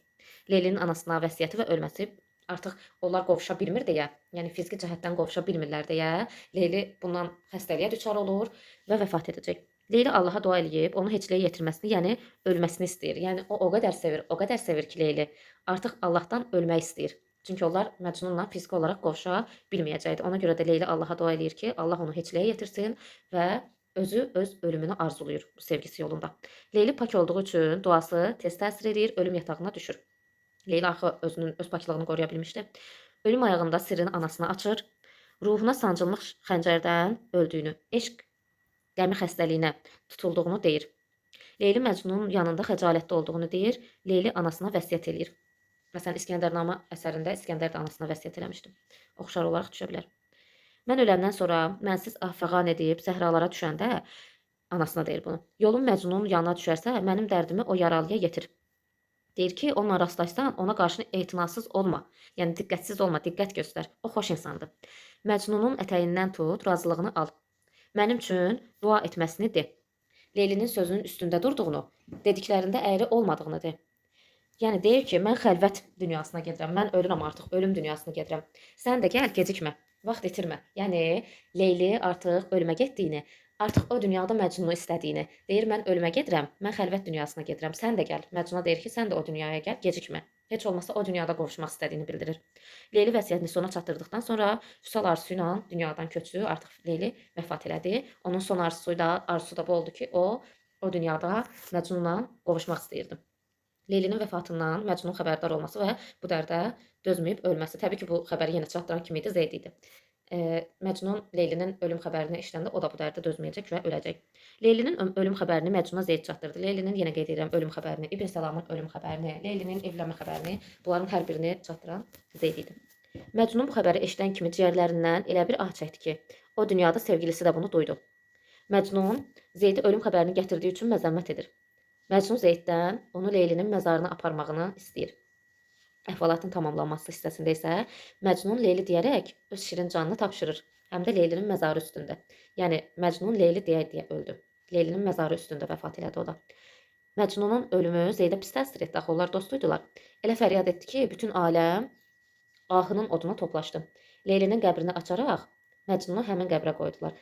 Leylinin anasına vəsiyyəti və ölməsi artıq onlar qovuşa bilmir deyə, yəni fiziki cəhətdən qovuşa bilmirlər deyə Leyli bundan xəstəliyə düçar olur və vəfat edəcək. Leyli Allaha dua eləyib onu heçliyə yetirməsini, yəni ölməsini istəyir. Yəni o qədər sevir, o qədər sevir ki, Leyli artıq Allahdan ölmək istəyir. Çünki onlar Məcnunla fiziki olaraq qovuşa bilməyəcəkdi. Ona görə də Leyli Allaha dua eləyir ki, Allah onu heçliyə yetirsin və özü öz ölümünü arzulayır bu sevgisi yolunda. Leyli pak olduğu üçün duası tez təsir eləyir, ölüm yatağına düşür. Leyli axı özünün öz paklığını qoruya bilmişdi. Ölüm ayağında sirrini anasına açır. Ruhuna sancılmış xəncərdən öldüyünü, eşq qəmi xəstəliyinə tutulduğunu deyir. Leyli Məcnunun yanında xəcalətli olduğunu deyir. Leyli anasına vəsiyyət eləyir. Məsələn, İskəndərnamə əsərində İskəndər də anasına vəsiyyət eləmişdi. Oxşar olaraq düşə bilər. Mən öləndən sonra mənsiz ah-fəğan edib səhralara düşəndə anasına deyir bunu. Yolun Məcnunun yanına düşərsə, mənim dərdimi o yaralıya yetir. Deyir ki, onunla rastlaşsan, ona qarşı etinasız olma. Yəni diqqətsiz olma, diqqət göstər. O xoş insandır. Məcnunun ətəyindən tut, razılığını al. Mənim üçün dua etməsini de. Leylinin sözünün üstündə durduğunu, dediklərində əyri olmadığını de. Yəni deyir ki, mən xəlvət dünyasına gedirəm. Mən ölürəm artıq, ölüm dünyasına gedirəm. Sən də gəl, gecikmə, vaxt itirmə. Yəni Leyli artıq ölümə getdiyini, artıq o dünyada Məcnunu istədiyini deyir, mən ölümə gedirəm, mən xəlvət dünyasına gedirəm. Sən də gəl. Məcnuna deyir ki, sən də o dünyaya gəl, gecikmə. Heç olmasa o dünyada qovuşmaq istədiyini bildirir. Leyli vəsiyyətini sona çatdırdıqdan sonra vüsal arzusu ilə dünyadan köçdü. Artıq Leyli vəfat elədi. Onun son arzusu da bu oldu ki, o dünyada Məcnunla qovuşmaq istəyirdi. Leylinin vəfatından Məcnunun xəbərdar olması və bu dərdə dözməyib ölməsi. Təbii ki, bu xəbəri yenə çatdıran kim idi? Zeyd idi. Məcnun Leylinin ölüm xəbərini eşidəndə o da bu dərdə dözməyəcək və öləcək. Leylinin ölüm xəbərini Məcnuna Zeyd çatdırdı. Leylinin yenə qeyd edirəm ölüm xəbərini, İbn Səlamın ölüm xəbərini, Leylinin evlənmə xəbərini, bunların hər birini çatdıran Zeyd idi. Məcnun bu xəbəri eşidən kimi ciyərlərindən elə bir ah çəkdi ki, o dünyada sevgilisi də bunu duydu. Məcnun Zeydi ölüm xəbərini gətirdiyi üçün məzəmmət edir. Məcnun Zeyddən onu Leylinin məzarına aparmağını istəyir. Əhvalatın tamamlanması hissəsində isə Məcnun Leyli deyərək öz şirin canını tapşırır. Həm də Leylinin məzarı üstündə. Yəni Məcnun Leyli deyə-deyə öldü. Leylinin məzarı üstündə vəfat elədi o da. Məcnunun ölümü Zeydə pis təsir etdi. Axı onlar dostuydular. Elə fəryad etdi ki, bütün aləm ahının oduna toplaşdı. Leylinin qəbrini açaraq Məcnunu həmin qəbrə qoydular.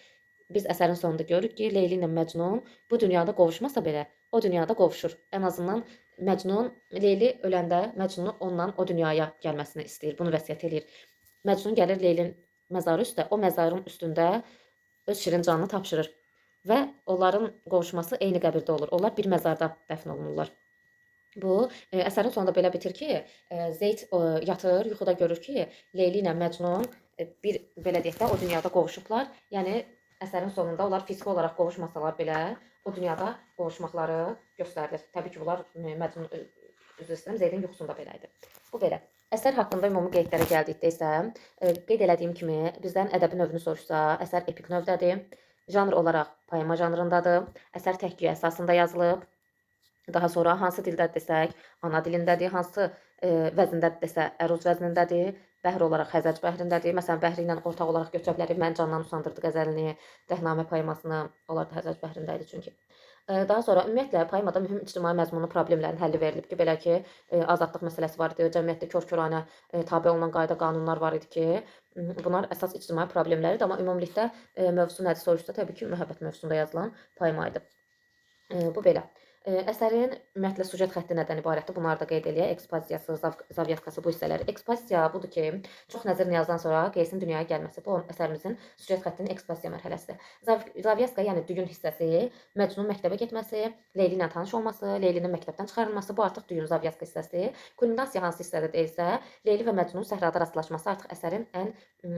Biz əsərin sonunda görürük ki, Leyli ilə Məcnun bu dünyada qovuşmasa belə, o dünyada qovuşur. Ən azından Məcnun Leyli öləndə Məcnunu ondan o dünyaya gəlməsini istəyir. Bunu vəsiyyət eləyir. Məcnun gəlir Leylin məzarı üstə, o məzarın üstündə öz şirin canını tapşırır və onların qovuşması eyni qəbirdə olur. Onlar bir məzarda dəfn olunurlar. Bu əsərin sonunda belə bitir ki, Zeyd yatır, yuxuda görür ki, Leyli ilə Məcnun bir belə deyək də o dünyada qovuşublar. Yəni əsərin sonunda onlar fiziki olaraq qovuşmasalar belə o dünyada qovuşmaqları göstərilir. Təbii ki, bunlar Məcnun üzr istəyirəm, Zeydin yuxusunda belə idi. Bu belə. Əsər haqqında ümumi qeydlərə gəldikdə isə qeyd elədiyim kimi bizdən ədəbi növünü soruşsa, əsər epik növdədir. Janr olaraq poema janrındadır. Əsər təhkiyə əsasında yazılıb. Daha sonra hansı dildə desək, ana dilindədir, hansı vəzindədir desə, əruz vəznindədir, bəhr olaraq Xəzəc bəhrindədir. Məsələn, bəhri ilə ortaq olaraq götürə bilərik. Mən candan usandırdı qəzəlini, Dəhnamə poemasını, onlar da Xəzəc bəhrində idi çünki. Daha sonra ümumiyyətlə poemada mühüm ictimai məzmunlu problemlərin həlli verilib ki, belə ki, azadlıq məsələsi var idi, cəmiyyətdə kör-köranə tabe olunan qayda qanunlar var idi ki, bunlar əsas ictimai problemlər idi, amma ümumilikdə mövzu nədir soruşsa, təbii ki, məhəbbət mövzusunda yazılan poema idi. Bu belə. Əsərin ümumiyyətlə süjet xətti nədən ibarətdir? Bunları da qeyd eləyək. Ekspozisiyası, zavyaskası bu hissələri. Ekspozisiya budur ki, çox nəzir niyazdan sonra Qeysin dünyaya gəlməsi. Bu əsərimizin süjet xəttinin ekspozisiya mərhələsidir. Zavyaska, yəni düyün hissəsi, Məcnunun məktəbə getməsi, Leyli ilə tanış olması, Leylinin məktəbdən çıxarılması, bu artıq düyün zavyaska hissəsi. Kulminasiya hansı hissədə deyilsə, Leyli və Məcnunun səhrada rastlaşması artıq əsərin ən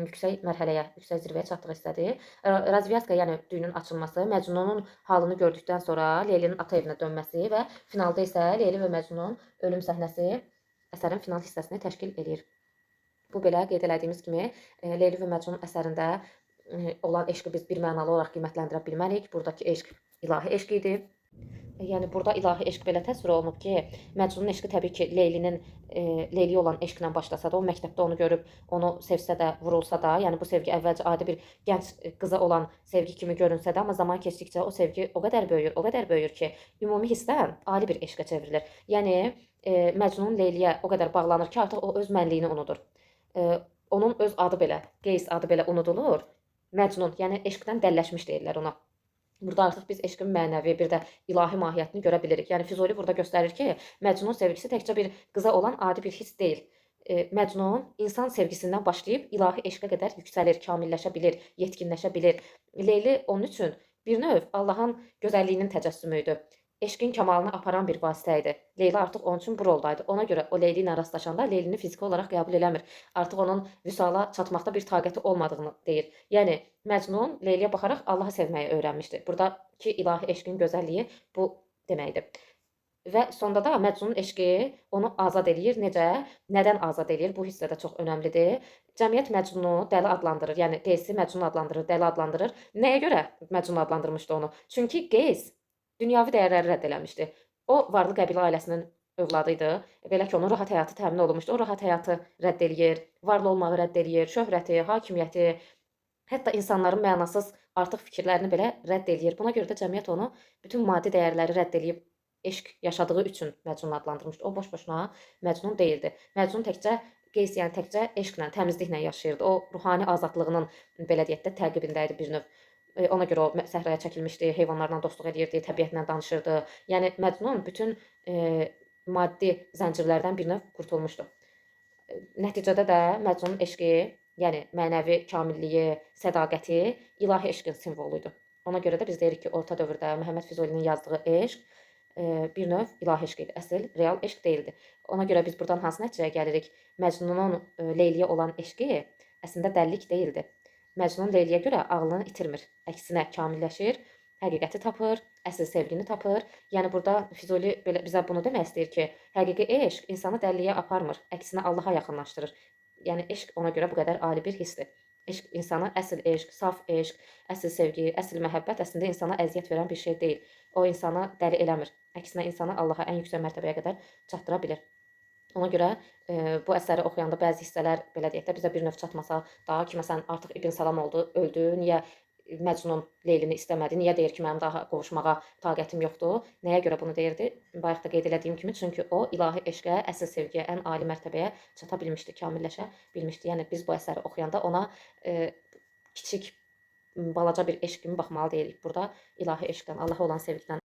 yüksək mərhələyə, yüksək zirvəyə çatdığı hissədir. Razvyaska, yəni düyünün açılması, Məcnunun halını gördükdən sonra Leylinin ata evinə dönməsi və finalda isə Leyli və Məcnunun ölüm səhnəsi əsərin final hissəsini təşkil eləyir. Bu belə qeyd elədiyimiz kimi Leyli və Məcnun əsərində olan eşqi biz bir mənalı olaraq qiymətləndirə bilmərik. Buradakı eşq ilahi eşq idi. Yəni burada ilahi eşq belə təsvir olunub ki, Məcnunun eşqi təbii ki, Leylinin Leyliyə olan eşqlə başlasa da, o məktəbdə onu görüb, onu sevsə də, vurulsa da, yəni bu sevgi əvvəlcə adi bir gənc qıza olan sevgi kimi görünsə də, amma zaman keçdikcə o sevgi o qədər böyüyür, o qədər böyüyür ki, ümumi hissdən ali bir eşqə çevrilir. Yəni Məcnun Leyliyə o qədər bağlanır ki, artıq o öz mənliyini unudur. Onun öz adı belə, Qeys adı belə unudulur. Məcnun, yəni eşqdən dəlləşmiş deyirlər ona. Burada artıq biz eşqin mənəvi, bir də ilahi mahiyyətini görə bilirik. Yəni Füzuli burada göstərir ki, Məcnun sevgisi təkcə bir qıza olan adi bir hiss deyil. Məcnun insan sevgisindən başlayıb ilahi eşqə qədər yüksəlir, kamilləşə bilir, yetkinləşə bilir. Leyli onun üçün bir növ Allahın gözəlliyinin təcəssümü idi. Eşqin kamalına aparan bir vasitə idi. Leyli artıq onun üçün bu roldaydı. Ona görə o Leyli ilə rastlaşanda Leylini fiziki olaraq qəbul eləmir. Artıq onun vüsala çatmaqda bir taqəti olmadığını deyir. Yəni Məcnun Leyliyə baxaraq Allahı sevməyi öyrənmişdi. Buradakı ilahi eşqin gözəlliyi bu deməkdir. Və sonda da Məcnunun eşqi onu azad eləyir. Necə? Nədən azad eləyir? Bu hissə də çox önəmlidir. Cəmiyyət Məcnunu dəli adlandırır. Yəni Qeysi Məcnun adlandırır, dəli adlandırır. Nəyə görə Məcnun adlandırmışdı onu? Çünki Qeys dünyavi dəyərləri rədd eləmişdi. O varlı qəbilə ailəsinin övladı idi. Belə ki, onun rahat həyatı təmin olunmuşdu. O rahat həyatı rədd eləyir, varlı olmağı rədd eləyir, şöhrəti, hakimiyyəti, hətta insanların mənasız artıq fikirlərini belə rədd eləyir. Buna görə də cəmiyyət onu bütün maddi dəyərləri rədd eləyib eşq yaşadığı üçün Məcnun adlandırmışdı. O boş-boşuna Məcnun deyildi. Məcnun təkcə Qeys, yəni təkcə eşqlə, təmizliklə yaşayırdı. O ruhani azadlığının belə deyək də təqibində idi bir növ. Ona görə o səhraya çəkilmişdi, heyvanlarla dostluq eləyirdi, təbiətlə danışırdı. Yəni Məcnun bütün maddi zəncirlərdən bir növ qurtulmuşdu. Nəticədə də Məcnunun eşqi, yəni mənəvi kamilliyi, sədaqəti ilahi eşqin simvolu idi. Ona görə də biz deyirik ki, orta dövrdə Məhəmməd Füzulinin yazdığı eşq bir növ ilahi eşq idi. Əsl real eşq deyildi. Ona görə biz buradan hansı nəticəyə gəlirik? Məcnunun Leyliyə olan eşqi əslində dəllik deyildi. Məcnun Leyliyə görə ağlını itirmir. Əksinə kamilləşir, həqiqəti tapır, əsl sevgini tapır. Yəni burada Füzuli belə bizə bunu demək istəyir ki, həqiqi eşq insanı dəliliyə aparmır, əksinə Allaha yaxınlaşdırır. Yəni eşq ona görə bu qədər ali bir hissdir. Eşq insana əsl eşq, saf eşq, əsl sevgi, əsl məhəbbət əslində insana əziyyət verən bir şey deyil. O insanı dəli eləmir. Əksinə insanı Allaha ən yüksək mərtəbəyə qədər çatdıra bilir. Ona görə bu əsəri oxuyanda bəzi hissələr belə deyək də bizə bir növ çatmasa da ki, məsələn artıq İbn Salam oldu, öldü, niyə Məcnun Leylini istəmədi? Niyə deyir ki, mənim daha qovuşmağa taqətim yoxdur? Nəyə görə bunu deyirdi? Bayaq da qeyd elədiyim kimi, çünki o ilahi eşqə, əsl sevgiyə, ən ali mərtəbəyə çata bilmişdi, kamilləşə bilmişdi. Yəni biz bu əsəri oxuyanda ona kiçik, balaca bir eşq kimi baxmalı deyilik. Burada ilahi eşqdən, Allaha olan sevgidən